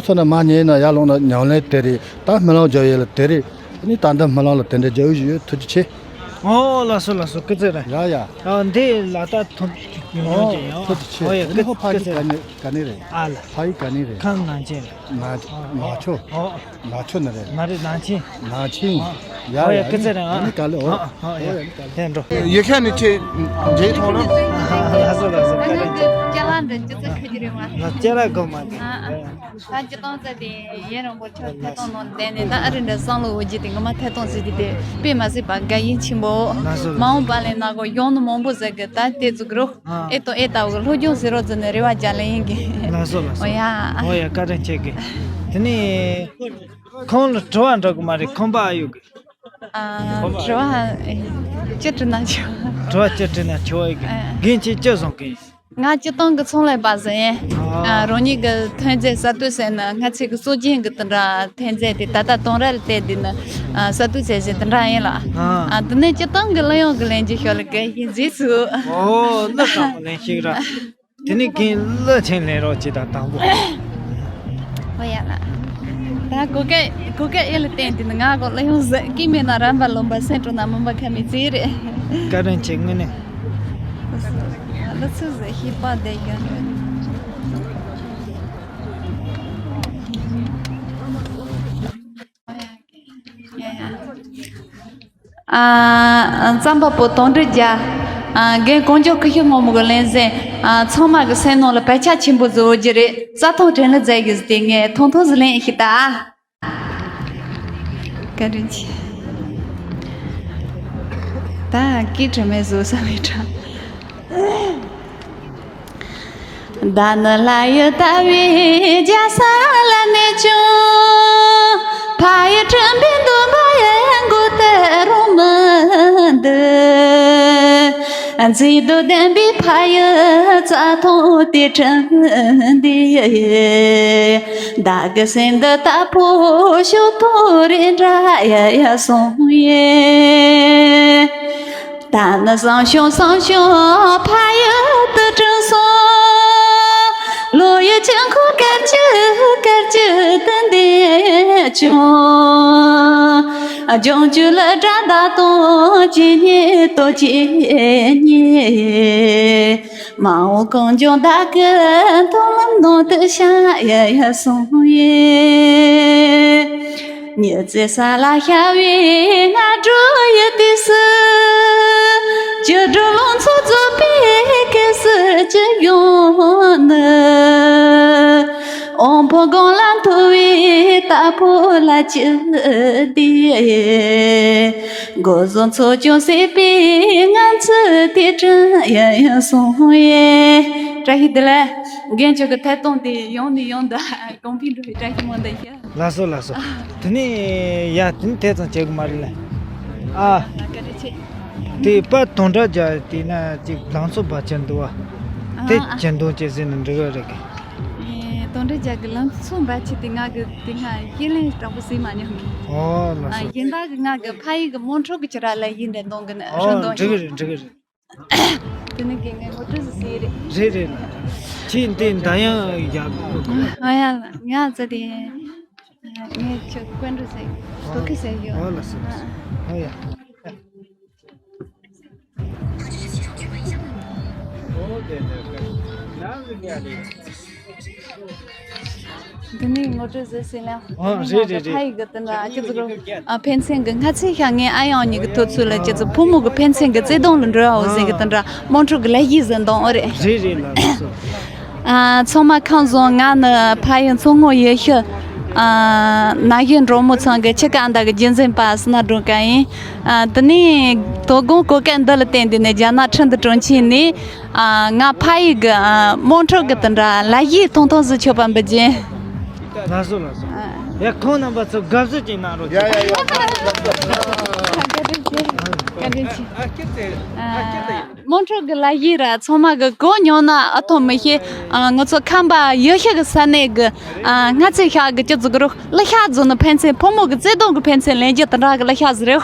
ཟེར་ན། མ་ཉན་ན་ཡར་ལངས་ན། ཉམས་ལེན་དེ་རེད། ད་སྨོན་ལམ་རྒྱག་ཡས་ལ་དེ་རེད། ནི་ད་ལྟ་སྨོན་ལམ་ལ་དེ་འདྲ་རྒྱག་ཡས་ཡོད། ཐུགས་རྗེ་ཆེ། ཨོ། ལགས་སོ། ལགས་སོ། སྐུ་ཚེ་རིང་། ཡ་ཡ། ཨ། འདི་ལ་ད་ཐུགས་ཉུང་ཉུང་ཅན་ཡང་། ཨོ། ཐུགས་རྗེ་ཆེ། ཨོ་ཡ། ཨ་ནི་སྐུ། ཧོ། ཕ་གི་ག་ནས་ག་ནས་རེད། ཨ་ལ། ཕ་གི་ག་ནས་རེད། ཁམས་ནང་ཆེན་རེད། ནང་ཆེན། ཨོ། ནང་ཆོས། ཨོ། ནང་ཆོས་ནས་རེད། མ་རེད། ནང་ཆེན། ནང་ཆེན། ཨོ། ཡ་ཨོ་ཡ། ཡ་སྐུ་ཚེ་རིང་ཨ། ཨ་ནི་ག་ལེ་ཨོ། ཨ་ཨ་ཡ། ཨོ་ཡ་ནི་ག་ལེ། དེ་འགྲོ། ཡེ་ཁ་ནི་ཁྱེད་འཇལ་ཐོང་ལ། ལགས་སོ་ལགས་སོ། བཀའ་དྲིན་ཆེ། ཅ་ལག་འདྲ་ཅི་ཙི་ཁ་གི་རེད་མ། ལགས་ཅ་ལག་གོ་མ་གི། ཨ་ཨ། ད་སྤྱི་བཏང་ཙ་དེ་ཡེ་རང་པོ་ཆོ་ཐད་གཏོང་ནང་བསྡད་ནས་ད་ཨ་རི་འདྲ་བསམ་བློ་འོ་ཇི་དེ་ངོ་མ་ཐད་གཏོང་ཟེར་གྱི་དེ་དཔེ་མ་སྲིད་པ་དགའ་ཡིད་ཆེན་པོ། ལགས་སོ་ལགས་སོ། མ་འོངས་པ་ལས་ན་གོ་ཡོང་ནི་མང་པོ་ཟེར་གི། ད་དེ་ཚོ་གི་རོ། ཨ་ཨེ་ཏོ་ཨེ་ལྟ་བུ་གི་སློབ་སྦྱོང་ཟེར་རོ་ཟེར་ནས་རེ་བ་རྒྱག་ལེ་ཡིན་གི། ལགས་སོ་ལགས་སོ། ཨོ་ཡ། ཨོ་ཡ། བཀའ་དྲིན་ཆེ་གི། དེ་ནས་ཁོང་ལ་དྲི་བ་འདྲི་གི་མ་རེད། ཁང་པ་ཨ་ཡོད་གི། ཨ། དྲི་བ་ཅི་དྲི་ན་ཆོག་དྲི་བ་ཅི་དྲི་ན་ཆོག་ཨེ་གི། ཨ། རྒན་ཁྱེད་ཅི་བཟོ་གི་ཡིན། ང་སྤྱི་བཏང་གི་ཚོང་ལས་པ་ཟིག་ཡིན། ཨ། ཨ། རང་ཉིད་ཀྱི་ཐོན་རྫས་གསར་གཏོད་ཟེར་ན་ང་ཚོས་ཀྱི་སྲོལ་རྒྱུན་གྱི་དེ་འདྲ་ཐོན་རྫས་དེ་ད་ལྟ་དོང་ར་ལ་བལྟས་དུས་ནི། ཨ། གསར་གཏོད་བྱས་ཟིན་དེ་འདྲ་ཡིན་ལ། ཨ། ཨ། དེ་ནས་སྤྱི་བཏང་གི་གླུ་དབྱངས་ཀྱི་ལེན་རྒྱུ་ཤོག་ལ་གི་ཡིན་རྗེས་སུ། ཨོ་གླུ་དྲང་པོ་ལེན་ཤིག་ར། དེ་ནས་རྒན་གླུ་ཆེན་ལེན་རོགས་གྱིས་དང་དང་པོ། ཨོ་ཡ་ལ། ད་གོ་སྐད་གོ་སྐད་ཨེ་ལ་བསྟན་དུས་ནི་ང་གོ་གླུ་དབྱངས་ཟེར་གི་མེད་ན་རམ་པ་ལོམ་པ་སེང་ཀྲོ་ན་མུན་པ་ཁ་མི་ཚེ་རེད། བཀའ་དྲིན་ཆེ་དངོས་གནས། ལགས་སོ་ལགས་སོ། ཤེས་པ་བསྡད་ཡོད་རེད། ཨ། རྩོམ་པ་པོ་དོན་གྲུབ་རྒྱལ། ཨ། རྒན་གོང་ཇོ་ཀུ་ཤུ་སྔོན་མོ་གི་ལན་ཟེར། ཨ། ཚང་མ་གི་སེམས་ནང་ལ་བག་ཆགས་ཆེན་པོ་བཟོ་རྒྱུ་རེད། རྩ་ཐང་དྲན་ལ་མཛད་རྒྱུ་ཟེར་དེ་ངས་ཐུང་ཐུང་ཟིག་ལན་ཞིག་ད། བཀའ་དྲིན་ཆེ། ད་སྐད་གྲགས་མེད་བཟོ་ས་མེད་གྲགས། ད་ནི་ལྷ་ཡི་ལྟ་བའི་རྒྱལ་ས་ལ་གནས་ཀྱང་། ཕ་ཡི་དྲན་པའི་འདུན་པ་ཡི་མགོ་དེ་རུ་མི་འདུག་མཛེས་སྡུག་ལྡན་པའི་ཕ་ཡི་རྩྭ་ཐང་དེ་དྲན་དུས། བདག་གི་སེམས་འདི་རྟ་ཕོ་ཤུག་ཐོ་རེ་འདྲ་ཡ་ཡ་སོང་ཡེ། ད་ནི་བཟང་ཞིང་བཟང་ཞིང་ཕ་ཡུལ་དུ་བསྐྲུན་སོང་། ལོ་ཡི་དཀྱིལ་འཁོར་སྐར་གྱི་སྐར་གྱི་དུ་འདས་ཀྱང་། ལྗོངས་རྒྱུ་ལ་དགྲ་ཟླ་དང་ཇི་སྙེད་དོ་ཇི་སྙེད། མ་འོངས་གངས་ལྗོངས་བདག་གི་མཐོང་ལམ་ནང་དུ་ཤར་ཡ་ཡ་སོང་ཡེ། ཉི་ཚེ་ས་ལ་ཤར་བའི་སྔ་དྲོ་ཡི་དུས་སུ། སྐྱིད་སྡུག་ལང་ཚོ་རྫོགས་པའི་སྐབས་སུ་སྐྱིད་ཡོང་ནི། དབང་པོ་སྒང་ལ་མཐོ་བའི་རྟ་ཕོ་ལ་སྐྱིད་དེ། སྒོ་ཟོག་འཚོ་སྐྱོང་སྲིད་པའི་ངང་ཚུལ་དེ་དྲན་ཡ་ཡ་སོང་ཡེ། བཀྲ་ཤིས་བདེ་ལེགས། རྒན་ཁྱོད་ཀྱི་ཐད་གཏོང་དེ་ཡོང་ནས་ཡོང་ད་གོང་འཕེལ་འགྲོ་བའི་བཀྲ་ཤིས་སྨོན་འདུན་ཞུ། ལགས་སོ་ལགས་སོ། དེ་ནས་ཡ་དེ་ནས་ཐད་ཙམ་བྱེད་དགོས་མ་རེད་ལ། ཨ། བཀའ་དྲིན་ཆེ། དེ་པ་དོན་གྲུབ་རྒྱལ་དེ་ན་ཅིག་ལང་ཚོ་བ་ཅན་འདུག་བ། དེ་ཨ། ཅན་དོན་ཅན་ཟེར་ན་འགྲིག་གི་རེད་གི། ཨེ། དོན་གྲུབ་རྒྱལ་གི་ལང་ཚོ་བ་ཅན་དེ་ང་གི་དེ་སྔ་ཡིག་ལན་དྲག་པོ་ཟིན་མ་མྱོང་གི། ཨོ་ལགས་ཨ། སོ། ཡིན་ད་གི་ང་གི་ཕ་ཡུལ་གི་མོན་ཁྲོད་གི་ཁྱེད་ར་ལ་ཡིན་འདྲ་འདོང་གི་ན་ཨོ་རོ་འདོང་འགྲིག་གི་ཞིང་། རེད་འགྲིག་གི་རེད། དེ་ནི་དགེ་རྒན་ངོ་སྤྲོད་ཟེར་རེད། རེད་རེད་ལ། ཁྱེད་འདི་འདྲ་ཡང་ཡག་པོ་གོ། ཨ་ཡ་ལ་ང་ཙི་དེ། ངས་ཁྱོད་ཀོན་འགྲོ་ཟེར། དོ་ཁི་ཟེར་ཡོད། ཨོ་ལ་སོ་ལ་སོ། ཨོ་ཡ། འདི་ནི་ངོ་སྤྲོད་བཟོས་ཟིན་ལ། ཨོ་རེད་རེད་རེད། ཕ་ཡི་གི་དེ་འདྲ་ཁྱེད་ཚོ་གི་ཨ་ཕན་ཚུན་གི་སྔ་ཚེ་ཤ་ངའི་ཨ་ཡང་གཉིས་གི་ཐོ་ཚུལ་ལ་ཁྱེད་ཚོ་ཕོ་མོ་གི་ཕན་ཚུན་གི་བརྩེ་དུང་ལ་འགྲོ་ཡའོ་ཟེར་གི་དེ་འདྲ་མོན་གྲོ་གི་ལ་ཡིས་ཟིན་དང་ཨོ་རེད། རེད་རེད་ལ་ལགས་སོ། ཨ་ཚང་མ་ཁམས་བཟང་། ང་ནི་ཕ་ཡི་མཚོ་སྔོན་ཡུལ་ཤུལ་ཨ་ན་གཞོན་འབྲོག་མོ་ཚང་གི་ཆི་ཀ་ཨ་མདའ་གི་རྒྱུན་འཛིན་པ་སི་ན་སྒྲོལ་དཀར་ཡིན། ཨ་དེ་ནས་དོ་དགོང་གོ་སྐད་འདི་ལ་བརྟེན་དུས་ནས་རྒྱ་ནག་ཁྲིན་ཏུ་གྲོང་ཁྱེར་ནས། ཨ་ང་ཕ་ཡུལ་གི་ཨ་མོན་ཁྲོད་གི་དེ་འདྲ་ལ་ཡིས་ཐུང་ཐུང་ཟིག་མཆོད་པ་འབུལ་གྱིན། ལགས་སོ་ལགས་སོ། ཨ། ཡ་ཁོང་རྣམ་པ་ཚོ་དགའ་བསུ་ཅིག་གནང་རོགས། ཡ་ཡ་ཡ། བཀའ་དྲིན་ཆེ། བཀའ་དྲིན་ཆེ། ཨ་མོན་ཁྲོད་གི་ལ་ཡིས་ར་ཚང་མ་གི་གོ་མྱོང་ན་ཨ་ཐོ་མི་ཤེས། ཨ་ང་ཚོ་ཁམས་པ་ཡུལ་ཤུལ་གི་ས་གནས་གི་ཨ་སྔ་ཚེ་ཤ་གི་སྤྱི་ཚོགས་རོགས། གླུ་ཤགས་བཟོ་ནི་ཕན་ཚུན་ཕོ་མོ་གི་བརྩེ་དུང་གི་ཕན་ཚུན་ལེན་རྒྱུ་དེ་འདྲ་གི་གླུ་ཤགས་ཟིག་རེད།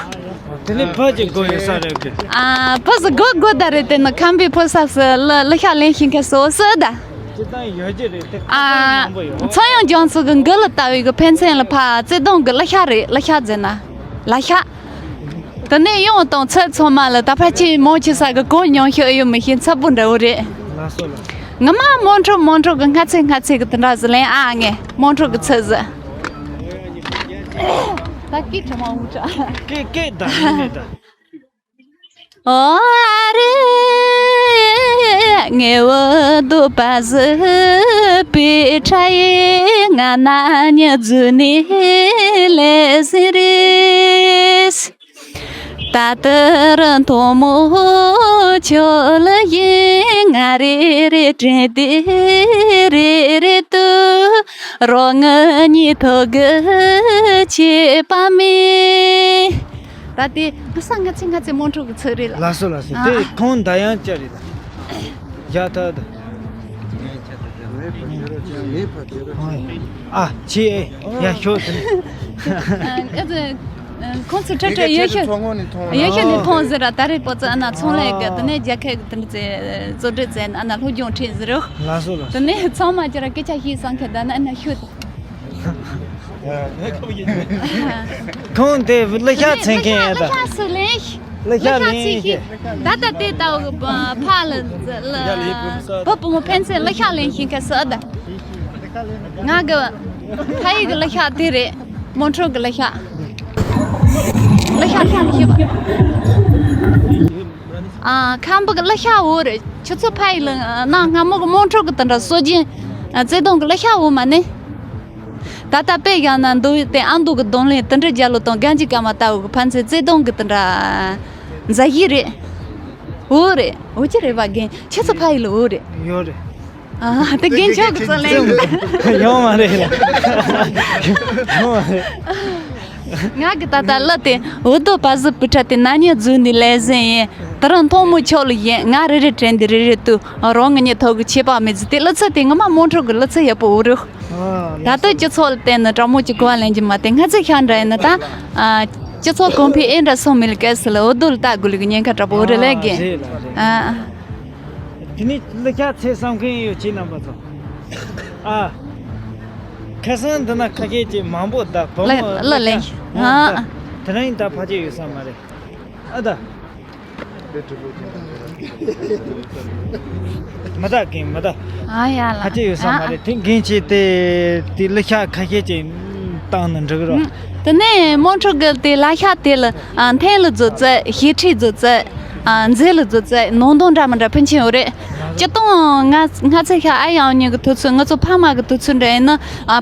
དེ་ནི་བུ་གཅིག་དགོས་ཡོད་ས་རེད་གི། ཨ་བུ་ཟིག་དགོས་དགོས་ད་རེད། དེ་ནི་ཁམས་པའི་ཕོ་གསར་སུ་གླུ་གླུ་ཤགས་ལེན་ཤེས་མཁན་སུ་སུ་ད། སྤྱི་བཏང་ཡོད་ཀྱི་རེད་དེ། ཨ་ཁ་སང་མང་པོ་ཡོད། ཚངས་དབྱངས་རྒྱ་མཚོ་གི་མགུར་གླུ་ལྟ་བུའི་གི་ཕན་ཚུན་ལ་ཕ་བརྩེ་དུང་གི་གླུ་ཤགས་རེད། གླུ་ཤགས་ཟེར་ན་གླུ་ཤགས། དེ་ནས་ཡང་དང་ཚོད་ཚང་མ་ལ་ད་ཕར་ཕྱིན་མང་ཆེ་ས་གི་གོ་མྱོང་ཤོས་ཡོད་མི་ཤེས། འཚབ་པོ་འདྲ་བོ་རེད། ལགས་སོ་ལགས། ངི་མ་མོན་ཁྲོད་མོན་ཁྲོད་གི་སྔ་ཚེ་སྔ་ཚེ་གི་དེ་འདྲ་ཟིག་ལེན་ཨ་ངས་མོན་ཁྲོད་གི་ཚུལ་ཟིག་ད་སྐད་གྲགས་མ་འོང་ད། སྐད་སྐད་ད་ནི་མེད་ད། ཨོ་ཨ་རེ། ངའི་འུ་དུ་པ་ཟི་པི་ཁྲ་ཡི་ང་ན་ཉི་རྫུ་ནི་ལེ་ཟི་རེས། ད་ལྟ་རུ་མཐོང་མོ་ཁྱོད་ལ་ཡིན། ང་རེ་རེ་དྲན་ཏེ་རེ་རེ་དུ་རོ་ང་གཉིས་ཐོག་གི་ཆད་པ་མེད། ད་དེ་ང་ས་ང་ཚེ་ང་ཚེ་མོན་ཁྲོད་ཀྱི་ཚུལ་རེད་ལ། ལགས་སོ་ལགས་སོ། ཨ། དེ་ཁོང་ད་ཡང་བཅར་རེད་ལ། ཡ་ད་ད། ཨ་ཆེ་ཡ་ཤོག་དེ། ཨ་ཨ་ཁོང་ཚོ་ཁྲ་ཁྲ་ཡོད་ཤོད་ཡོད་ཤོད་ནས་མཐོང་ཟེར་ར། ད་རེས་པོ་ཙི་ཨ་ན་ཚོང་ལས་གི་དེ་ནས་རྒྱལ་ཁབ་གི་དེ་འདྲ་ཚེ་གཙོ་སྒྲིག་ཚེ་ཨ་ན་སློབ་སྦྱོང་ཁྲིད་ཟེར་རོ། ལགས་སོ་ལགས་སོ། དེ་ནས་ཚང་མ་ཅི་ར་སྐད་ཆ་ཤེས་སང་ཁ་ད་ན་ཨ་ན་ཤོད། ཁོང་དེ་གླུ་ཤགས་འཚོལ་མཁན་ཡིན་ད། གླུ་ཤགས་སུ་ལེན། གླུ་ཤགས་ལེན་ཤིག་ད་ལྟ་དེ་ལྟ་བུ་ཕ་ལ་ལ་བུ་བུ་མོ་ཕན་ཚུན་གླུ་ཤགས་ལེན་ཤིང་ཁ་སོ་ད། ང་གི་ཕ་ཡི་གི་གླུ་ཤགས་དེ་རེད། མོན་ཁྲོད་གི་གླུ་ཤགས། གླུ་ཤགས་ལེན་ཤིག་ཨ་ཁམས་པ་གི་གླུ་ཤགས་འོ་རེད། ཁྱོད་ཚོ་ཕ་ཡི་ལ་ན་སྔ་མོ་གི་མོན་ཁྲོད་གི་དེ་འདྲ་སྲོལ་རྒྱུན་བརྩེ་དུང་གི་གླུ་ཤགས་འོ་མ་ནི། ད་ལྟ་དཔེ་བཞག་ན་མདོ་དབུས་དེ་ཨ་མདོ་གི་གདོང་ལེན་དེ་འདྲ་རྒྱ་ལོ་དང་སྒང་གཅིག་སྐར་མ་ལྟ་བུ་གི་ཕན་ཚུན་བརྩེ་དུང་གི་དེ་འདྲ་མཛའ་བཤེས་རེད། འོ་རེད། འོ་ཅི་རེད་བ་རྒན་ཁྱེད་ཚོ་ཕ་ཡུལ་ལ་འོ་རེད། ཡོད་རེད། ཨ་དེ་རྒན་ཁྱོད་ཀྱི་ཚོ་ལེན་ཡོད་མ་རེད་ལ། ཡོད་མ་རེད། ང་གི་ད་ལྟ་གླུ་དེ་འུ་དུ་པ་ཟི་པུ་ཁྲ་དེ་ན་ཉི་རྫུ་ནི་ལེ་ཟིན་ཡིན། དེ་རིང་མཐོང་མོ་ཁྱོད་ལ་ཡིན། ང་རེ་རེ་དྲན་དེ་རེ་རེ་དུ་རང་ངི་ཉི་ཐོག་གི་ཆད་པ་མེད་ཟི་དེ་གླུ་ཚིག་དེ་ངོ་མ་མོན་ཁྲོད་གི་གླུ་ཚིག་ཡག་པོ་འོ་རེད། ད་ལྟ་སྤྱི་ཚོགས་ལ་བལྟས་ན་དྲང་མོ་གཅིག་གོ་བ་ལེན་གྱི་མ་བལྟས། ང་ཚོ་ཤ་འདྲ་ཡིན་ན་ད། ཨ། སྤྱི་ཚོགས་གོང་འཕེལ་ཨེ་འདྲ་སོང་མི་ལ་སྐད་སི་ལ་འུ་དུ་ལ་ལྟ་དགོས་ལུགས་ཉེན་ཁ་དྲག་པོ་འོ་རེད་ལས་རྒན། ཨ། དེ་ནི་གླུ་ཤགས་ཚེ་བསམ་མཁན་ཡོད་ཅེ་རྣམ་པ་ཚོ། ཨ། ཁ་སང་འདི་ན་ཁ་ཤས་ཀྱིས་མང་པོ་ད་བུ་མོ་གླུ་ལེན་ཨ། དེ་རིང་ད་ཕ་ཆེ་ཡོད་ས་མ་རེད། ཨ་ད། མ་ད་གིན་མ་ད། ཨ་ཡ་ལ། ཁ་ཆེ་ཡོད་ས་མ་རེད། དེ་གིན་ཆེ་དེ་དེ་གླུ་ཤགས་ཁ་ཤས་ཀྱིས་བཏང་ན་འགྲིག་རོ། དེ་ནས་མོན་ཁྲོད་གི་དེ་གླུ་ཤགས་དེ་ལ་འཐེན་ལ་རྫོ་རྩེ་ཞེ་ཁྲི་རྫོ་རྩེ། མཛེས་ལ་རྫོ་རྩེ་ནང་དོན་འདྲ་མི་འདྲ་ཕན་ཆེན་ཡོད་རེད། སྤྱི་དང་ང་ང་ཚེ་ཤ་ཨ་ཡང་གཉིས་ཀྱི་དུས་ཚོད་ང་ཚོ་ཕ་མ་གི་དུས་ཚོད་འདྲ་ཡིན་ན་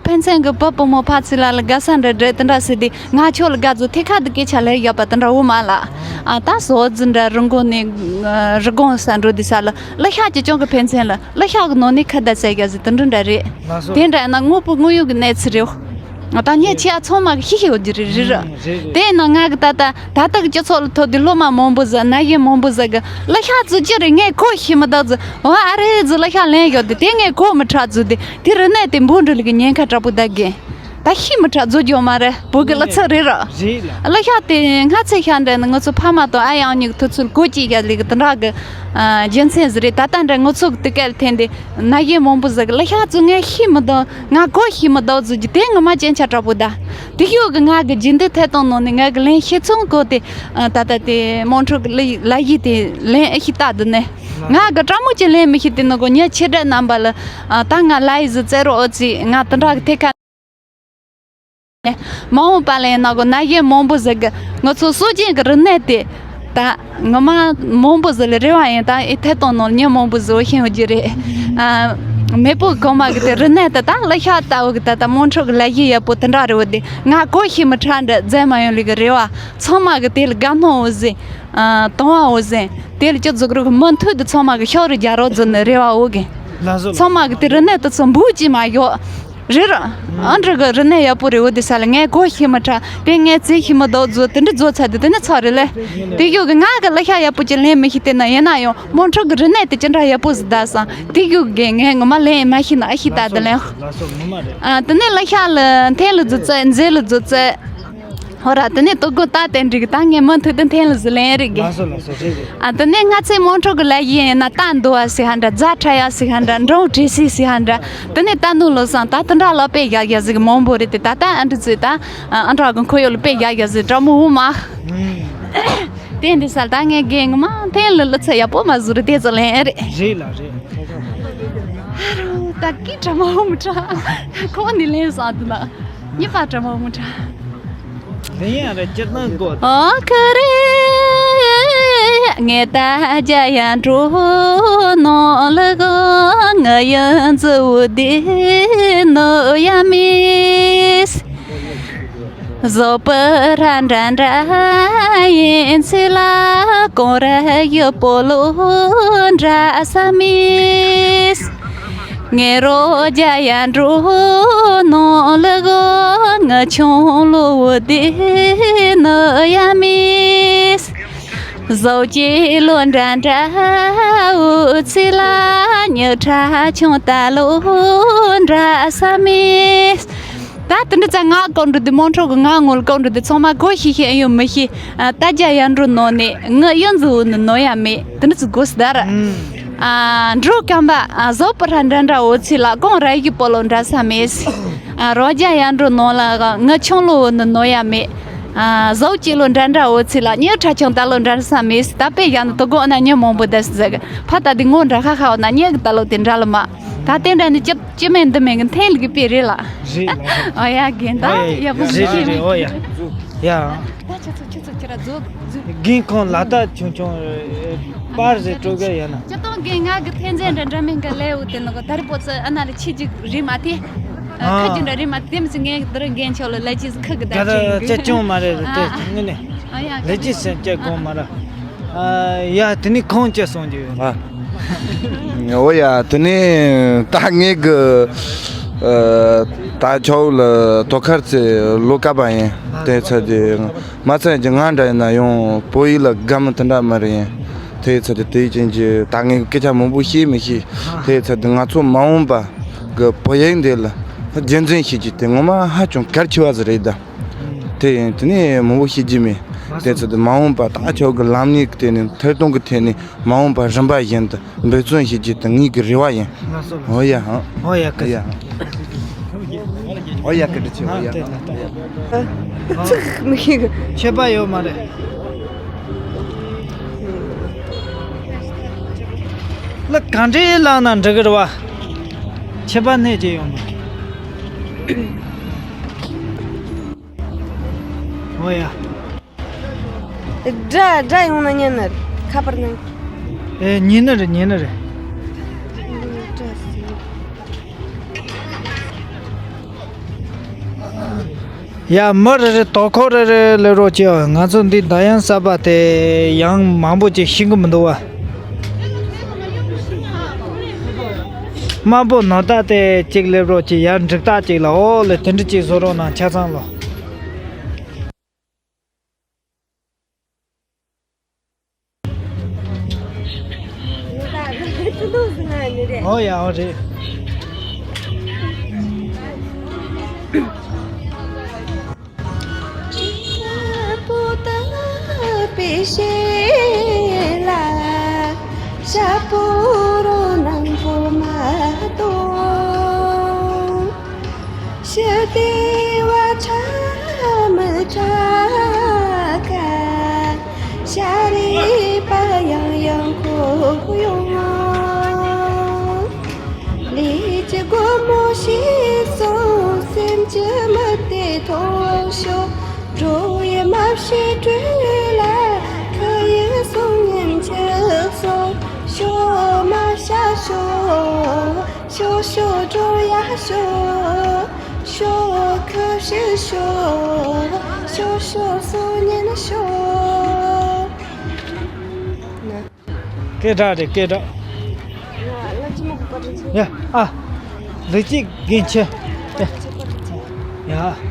ཕན་ཚུན་གི་བུ་བུ་མོ་ཕ་ཚི་ལ་ལ་དགའ་ས་འདྲ་འདྲ་དེ་འདྲ་ཟེར་དེ། ང་ཁྱོད་ལ་དགའ་ཚོ་ཐེ་ཁ་དུ་སྐད་ཆ་ལས་ཡོད་པ་དེ་འདྲ་འོ་མ་ལ། ཨ་ད་སོ་རྫི་འདྲ་རི་མགོ་ནས་རི་སྒང་ས་འགྲོ་དུས་ས་ལ་གླུ་ཤགས་ཀྱི་ཅུང་གི་ཕན་ཚུན་ལ་གླུ་ཤགས་ཀྱི་ནང་ནས་ཁ་བརྡ་བྱེད་ཡ་ཟི་དེ་འདྲ་འདྲ་རེད། དེ་འདྲ་ཡིན་ན་དངོས་པོ་དངོས་ཡོད་ཀྱི་གནས་ཚུལ་རེད། ད་ངས་ཁྱེད་ཚང་མ་གི་ཤི་ཤི་ཡོད་ཀྱི་རེད་རེད་རེད། དེ་ཡིན་ན་ང་གི་ད་ལྟ་ད་ལྟ་གི་སྤྱི་ཚོགས་ལ་ཐོབ་དུས་སློབ་མ་མང་པོ་ཟ་ན་ཡིན་མང་པོ་ཟ་གི་གླུ་ཤགས་ཚུ་ཅི་རེད་ངས་གོ་ཤི་མི་ད་ཟི་འོ་ཨ་རེ་ཟི་གླུ་ཤགས་ལེན་ཡོད་དེ་དེ་ངས་གོ་མི་ཁྲ་ཟི་དེ་དེ་རི་ནས་དེ་འབུ་འགྲོ་ལི་གི་ཉེན་ཁ་དྲག་པོ་ད་གི་ད་ཤི་མི་ཁྲ་རྫོ་རྒྱོ་མ་རེད་བོད་ཀྱི་གླུ་ཚིག་རེད་ར། རེད་ལ། གླུ་ཤགས་དེ་སྔ་ཚེ་ཤ་འདྲ་ནི་ང་ཚོ་ཕ་མ་དང་ཨ་ཡང་གཉིས་ཀྱི་དུས་ཚོད་གོ་ཅི་ཡ་ལི་གི་དེ་འདྲ་གི་རྒྱུ་མཚན་ཟི་རེད། ད་ལྟ་འདྲ་ང་ཚོ་གི་དུས་སྐབས་ལ་ཐེན་དེ་ན་གཞོན་མང་པོ་ཟི་གི་གླུ་ཤགས་ཚུ་ངས་ཤི་མི་འདུག་ང་གོ་ཤི་མི་འདུག་ཟི་རྒྱུ་དེ་ངོ་མ་ཅན་ཆ་དྲག་པོ་ད། དེ་ཡོད་གི་ང་གི་རྒྱུན་དུ་ཐད་གཏོང་ནང་ནས་ང་གི་ལན་ཤེས་ཚོང་གོ་དེ་ད་ལྟ་དེ་མོན་ཁྲོད་གི་གླུ་ཡི་ལ་ཡི་དེ་ལན་ཨེ་ཤི་ད་དུ་ནས་ང་གི་དྲ་མོ་ཅི་ལན་མི་ཤི་དེ་ནི་གོ་ཉ་ཆེ་དྲག་རྣམ་པ་ལ་ད་ང་ལ་ཡི་ཟི་བཙལ་རོགས་ཨོ་ཙི་ང་དེ་འདྲ་གི་ཐད་ཁ། མ་འོངས་པ་ལ་ཡིན་ན་གོ་ན་གཞོན་མང་པོ་ཟིག་གི་ང་ཚོ་སྲོལ་རྒྱུན་གི་རིག་གནས་དེ་ད་ངོ་མ་མང་པོ་ཟིག་ལ་རེ་བ་ཡིན་ད་ཨེ་ཐད་གཏོང་ནང་ཉིན་མང་པོ་ཟིག་འོ་ཤེས་འོ་རྒྱུ་རེད། ཨ་མེས་པོ་གོང་མ་གི་དེ་རིག་གནས་དེ་ད་གླུ་ཤགས་ལྟ་བུ་གི་ད་ད་མོན་ཁྲོད་གི་ལ་གཞས་ཡག་པོ་དེ་འདྲ་རེད་བ། དེ་ང་གོ་ཤེས་མི་ཁྲ་འདྲ་མཛད་མ་ཡོང་ལི་གི་རེ་བ། ཚང་མ་གི་དེ་ལ་དགའ་སྣང་འོ་ཟིན། ཨ་དང་བ་འོ་ཟིན། དེ་ལ་ཅི་ཟིག་རུ་གི་མུ་མཐུད་དུ་ཚང་མ་གི་ཤོག་རི་རྒྱ་རོགས་ཟིན་ནི་རེ་བ་འོ་གི། ལགས་སོ། ཚང་མ་གི་དེ་རིག་གནས་དེ་ཚོ་འབུ་ཅི་མ་ཡོད། རེད་ར། ཨ་འདྲ་གི་རིག་གནས་ཡག་པོ་རེད་འོ་དེ་ས་ལ་ངས་གོ་ཤེས་མི་ཁྲ་དེ་ངས་བཙལ་ཤེས་མི་འདུག་ཟོ་དེ་འདྲ་ཟོ་ཚ་དེ་དེ་ནི་ཚོ་རེད་ལེ། དེ་ཡོད་གི་ང་གི་གླུ་ཤགས་ཡག་པོ་ཅི་ལེན་མི་ཤེས་དེ་ན་ཡིན་ན་ཡང་མོན་ཁྲོད་གི་རིག་གནས་དེ་ཅི་འདྲ་ཡག་པོ་ཟིག་ད་སང་དེ་ཡོད་གི་ངས་ངོ་མ་ལེན་མ་ཤེས་ན་ཨ་ཤེས་ད་དེ་ལེན། ལགས་སོ་ངོ་མ་རེད། ཨ་དེ་ནས་གླུ་ཤགས་ལ་འཐེན་ལ་ཟོ་ཚ་མཛེས་ལ་ཟོ་ཚ། ཧོ་ར་དེ་ནས་ལྟོ་གོས་ད་དེ་འགྲིག་ད་ངས་མུ་མཐུད་དུ་འཐེན་ལ་ཟི་ལེན་རིག་གི། ལགས་སོ་ལགས་སོ་རེད་རེད། ཨ་དེ་ནས་ང་ཚོའི་མོན་ཁྲོད་གི་ལ་ཡི་ཡིན་ན་རྟ་འདུ་བ་སི་ཧ་འདྲ་རྫ་ཁྲ་ཡ་སི་ཧ་འདྲ་འབྲོང་བྲེ་སི་སི་ཧ་འདྲ། དེ་ནས་རྟ་ནུ་ལོ་སང་ད་དེ་འདྲ་ལ་དཔེ་ཡག་ཡག་ཟིག་མང་པོ་རེད་དེ་ད་ད་ཨ་འདྲི་ཟི་ད་ཨ་འདྲ་གི་ཁོ་ཡོ་ལ་དཔེ་ཡག་ཡག་ཟིག་དྲ་མོ་འུ་མ། དེ་འདི་ས་ད་ངས་རྒན་ངི་མ་འཐེན་ལ་ལ་ཚ་ཡག་པོ་མ་ཟུ་རེད་དེ་ཚོ་ལེན་རེད། རེད་ལ་རེད། ཧ་རུ་ད་ཀི་དྲ་མོ་འུ་མ་དྲ་ཁོ་ནི་ལེན་སང་དེ་ན་ཉི་པ་དྲ་མོ་འུ་མ་དྲ། དེ་ཡང་རེ་སྤྱིར་བཏང་གོ། ཨོ་ཁ་རེ། ངེ་ད་རྒྱ་ཡན་འགྲོ་ནོ་ལ་གོ། ང་ཡན་ཙི་བུ་དེ་ནོ་ཡ་མིས། བཟོ་པ་ར་འདྲ་འདྲ་ཡིན་ཚེ་ལ། གོང་ར་ཡུ་པོ་ལོ་འདྲ་ས་མིས། ངེ་རོ་རྒྱ་ཡན་འགྲོ་ནོ་ལ་གོ། ང་ཆུང་ལོ་བུ་དེ་ནོ་ཡ་མིས། བཟོ་ཅི་ལོ་འདྲ་འདྲ་འུ་ཚི་ལ། ཉི་ཁྲ་ཆུང་ད་ལོ་འདྲ་ས་མིས། ད་དེ་འདྲ་ཙང་ང་ཀོང་འགྲོ་དེ་མོན་ཁྲོ་གི་ང་ངོ་ལ་ཀོང་འགྲོ་དེ་ཚང་མ་གོ་ཤེས་ཤེས་ཡོད་མི་ཤེས། ད་རྒྱ་ཡན་འགྲོ་ནོ་ནས་ང་ཡོན་ཟུ་འུ་ནི་ནོ་ཡ་མེད། དེ་འདྲ་ཙི་གོ་སི་ད་ར། ཨ། འགྲོ་སྐམ་པ། ཨ། བཟོ་པ་ར་འདྲ་འདྲ་འོ་ཚི་ལ་ཀོང་ར་ཡི་པོ་ལོ་འདྲ་ས་མེད། ཨ། རོ་རྒྱ་ཡན་འགྲོ་ནོ་ལ་ང་ཆུང་ལོ་འོ་ནི་ནོ་ཡ་མེད། ཨ། བཟོ་ཅི་ལོ་འདྲ་འདྲ་འོ་ཚི་ལ་ཉི་ཁྲ་ཆུང་ད་ལོ་འདྲ་ས་མེད། ད་པེ་ཡ་ནི་དོ་གོ་ན་ཉི་མོང་པོ་ད་སི་ཟ་གི་ཕ་ད་དི་ངོ་འདྲ་ཁ་ཁ་འོ་ན་ཉི་གི་ད་ལོ་དེ་འདྲ་ལ་མ། ད་དེ་འདྲ་ནི་ཅི་ཅི་མེད་འདི་མེད་གི་འཐེན་ལི་གི་པེ་རེད་ལ། རེད་ལ། ཨོ་ཡ་གན་ད་ཡ་བུ་ཨོ་ཡ་ཟི་ཡ་ཟི་ཟི་རེད་ཨོ་ཡ། ཡ། ད་ཁྱོད་ཚོ་ཁྱོད་ཚོ་ཁྱེད་ར་རྫོགས་རྫོགས། རྒན་ཁོང་ལ་ད་ཆུང་ཆུང་པར་ཟེར་སྤྲོ་གི་ཡོད་ན། ཅི་གཏོང་རྒན་ང་གི་འཐེན་རྫས་འདྲ་འདྲ་མིན་ག་ལས་འུ་དེ་ལ་གོ་ད་རི་པོ་ཚོ་ཨ་ན་ལ་ཆི་ཅིག་རི་མ་དེ། ཁ་ཅིག་འདྲ་རི་མ་དེ་མི་ཚེ་ངས་དེ་རིང་རྒན་ཆོག་ལ་ལ་ཅིས་ཁ་གི་ད་ཅི་ཅི་ཅུང་མ་རེད་རེད་དེ་ངི་ནས་ཨ་ཡ་ལ་ཅིས་སེམས་ཅི་དགོངས་མ་ར། ཡ་དེ་ནི་ཁོང་ཅི་གསུང་རྒྱུ་ཡོད། ཨ། འོ་ཡ་དེ་ནི་ད་ངས་གི། ཨ། ད་ཆོག་ལ་དོ་ཁར་ཚེ་ལོ་ཀ་པ་ཡིན། དེ་ཚོ་དེ་མ་ཚད་ཀྱི་ང་འདྲ་ཡིན་ན་ཡང་བོད་ཡིག་ལ་དགའ་མི་དེ་འདྲ་མ་རེད་ཡིན། དེ་ཚོ་དེ་དེའི་རྐྱེན་གྱིས་ད་ངས་སྐད་ཆ་མང་པོ་བཤད་མི་ཤེས། དེ་ཚོ་དེ་ང་ཚོ་མ་འོངས་པ་གི་བོད་ཡིག་འདི་ལ་རྒྱུན་འཛིན་བྱེད་རྒྱུ་དེ་ངོ་མ་ཧ་ཅང་གལ་ཆེ་བ་ཟིག་རེད་ད། དེ་ཡིན་དེ་ནས་མང་པོ་བཤད་རྒྱུ་མེད། དེ་ཚོ་དེ་མ་འོངས་པ་ད་ཆོག་གི་ལམ་ནས་དེ་ནས་ཐད་གཏོང་གི་ཐད་ནས་མ་འོངས་པ་རིམ་པ་བཞིན་དུ་འབད་བརྩོན་བྱེད་རྒྱུ་དེ་ངེད་ཀྱི་རེ་བ་ཡིན། ལགས་སོ་ལགས་སོ། ཨོ་ཡ་ཧང་། ཨོ་ཡ་ཀི། ཨོ་ཡ་ཀི་འདྲི་ཆེ་ཨོ་ཡ། ཨ་དེ་ལ་ད། ཚིག་མི་ཤེས་གི། ཁྱད་པར་ཡོད་མ་རེད། ལ་ག་འདྲའི་བླངས་ན་འགྲིག་གི་རེད་བ། ཁྱད་པར་སྣེ་གཅིག་ཡོད་མ་རེད། ཨོ་ཡ། སྒྲ་སྒྲ་ཡོང་ན་ཉན་ནི་རེད། ཁ་པར་ནང་། ཨེ་ཉན་ནི་རེད་ཉན་ནི་རེད། ཡ་མི་རེ་རེ་དོ་ཁོ་རེ་རེ་ལེ་རོགས་གྱིས། ང་ཚོ་འདི་ད་ཡང་གསར་པ་དེ་ཡང་མང་པོ་ཅིག་ཤེས་གི་མི་འདུག་བ། དམར་པོ་ནོར་ད་དེ་གཅིག་ལེ་རོགས་གྱིས། ཡར་འགྲིག་ད་གཅིག་ལ་ཨོ་ལེ་དེ་འདྲ་གཅིག་བཟོ་རོགས་གནང་ཆ་ཚང་ལོ། ཨོ་ཡ་ཨོ་རེད། ཞི་བདེ་བ་ཁྲ་མི་ཁྲ་ཀ་ཤ་རི་པ་ཡང་ཡང་ཁོ་ཡོང་། ལས་ཀྱི་སྒོ་མོ་ཞིག་སོང་། སེམས་ཀྱི་མི་དེ་ཐོང་ཤོག་འགྲོ་ཡི་མ་བྱེད་སྤྲོས་ལ་ཁ་ཡི་སོང་ཉིན་ཆགས་སོང་། ཤོག་མ་བྱ་ཤོག་ཤོག་ཤོག་འགྲོ་ཡ་ཤོག་ཤོག་ཁ་བཤད་ཤོག་ཤོག་ཤོག་སོ་ཉན་ཤོག་སྐད་གྲགས་རེད་སྐད་གྲགས། ཡ་ཨ། ལི་ཅིག་རྒན་ཆེ། ཡ།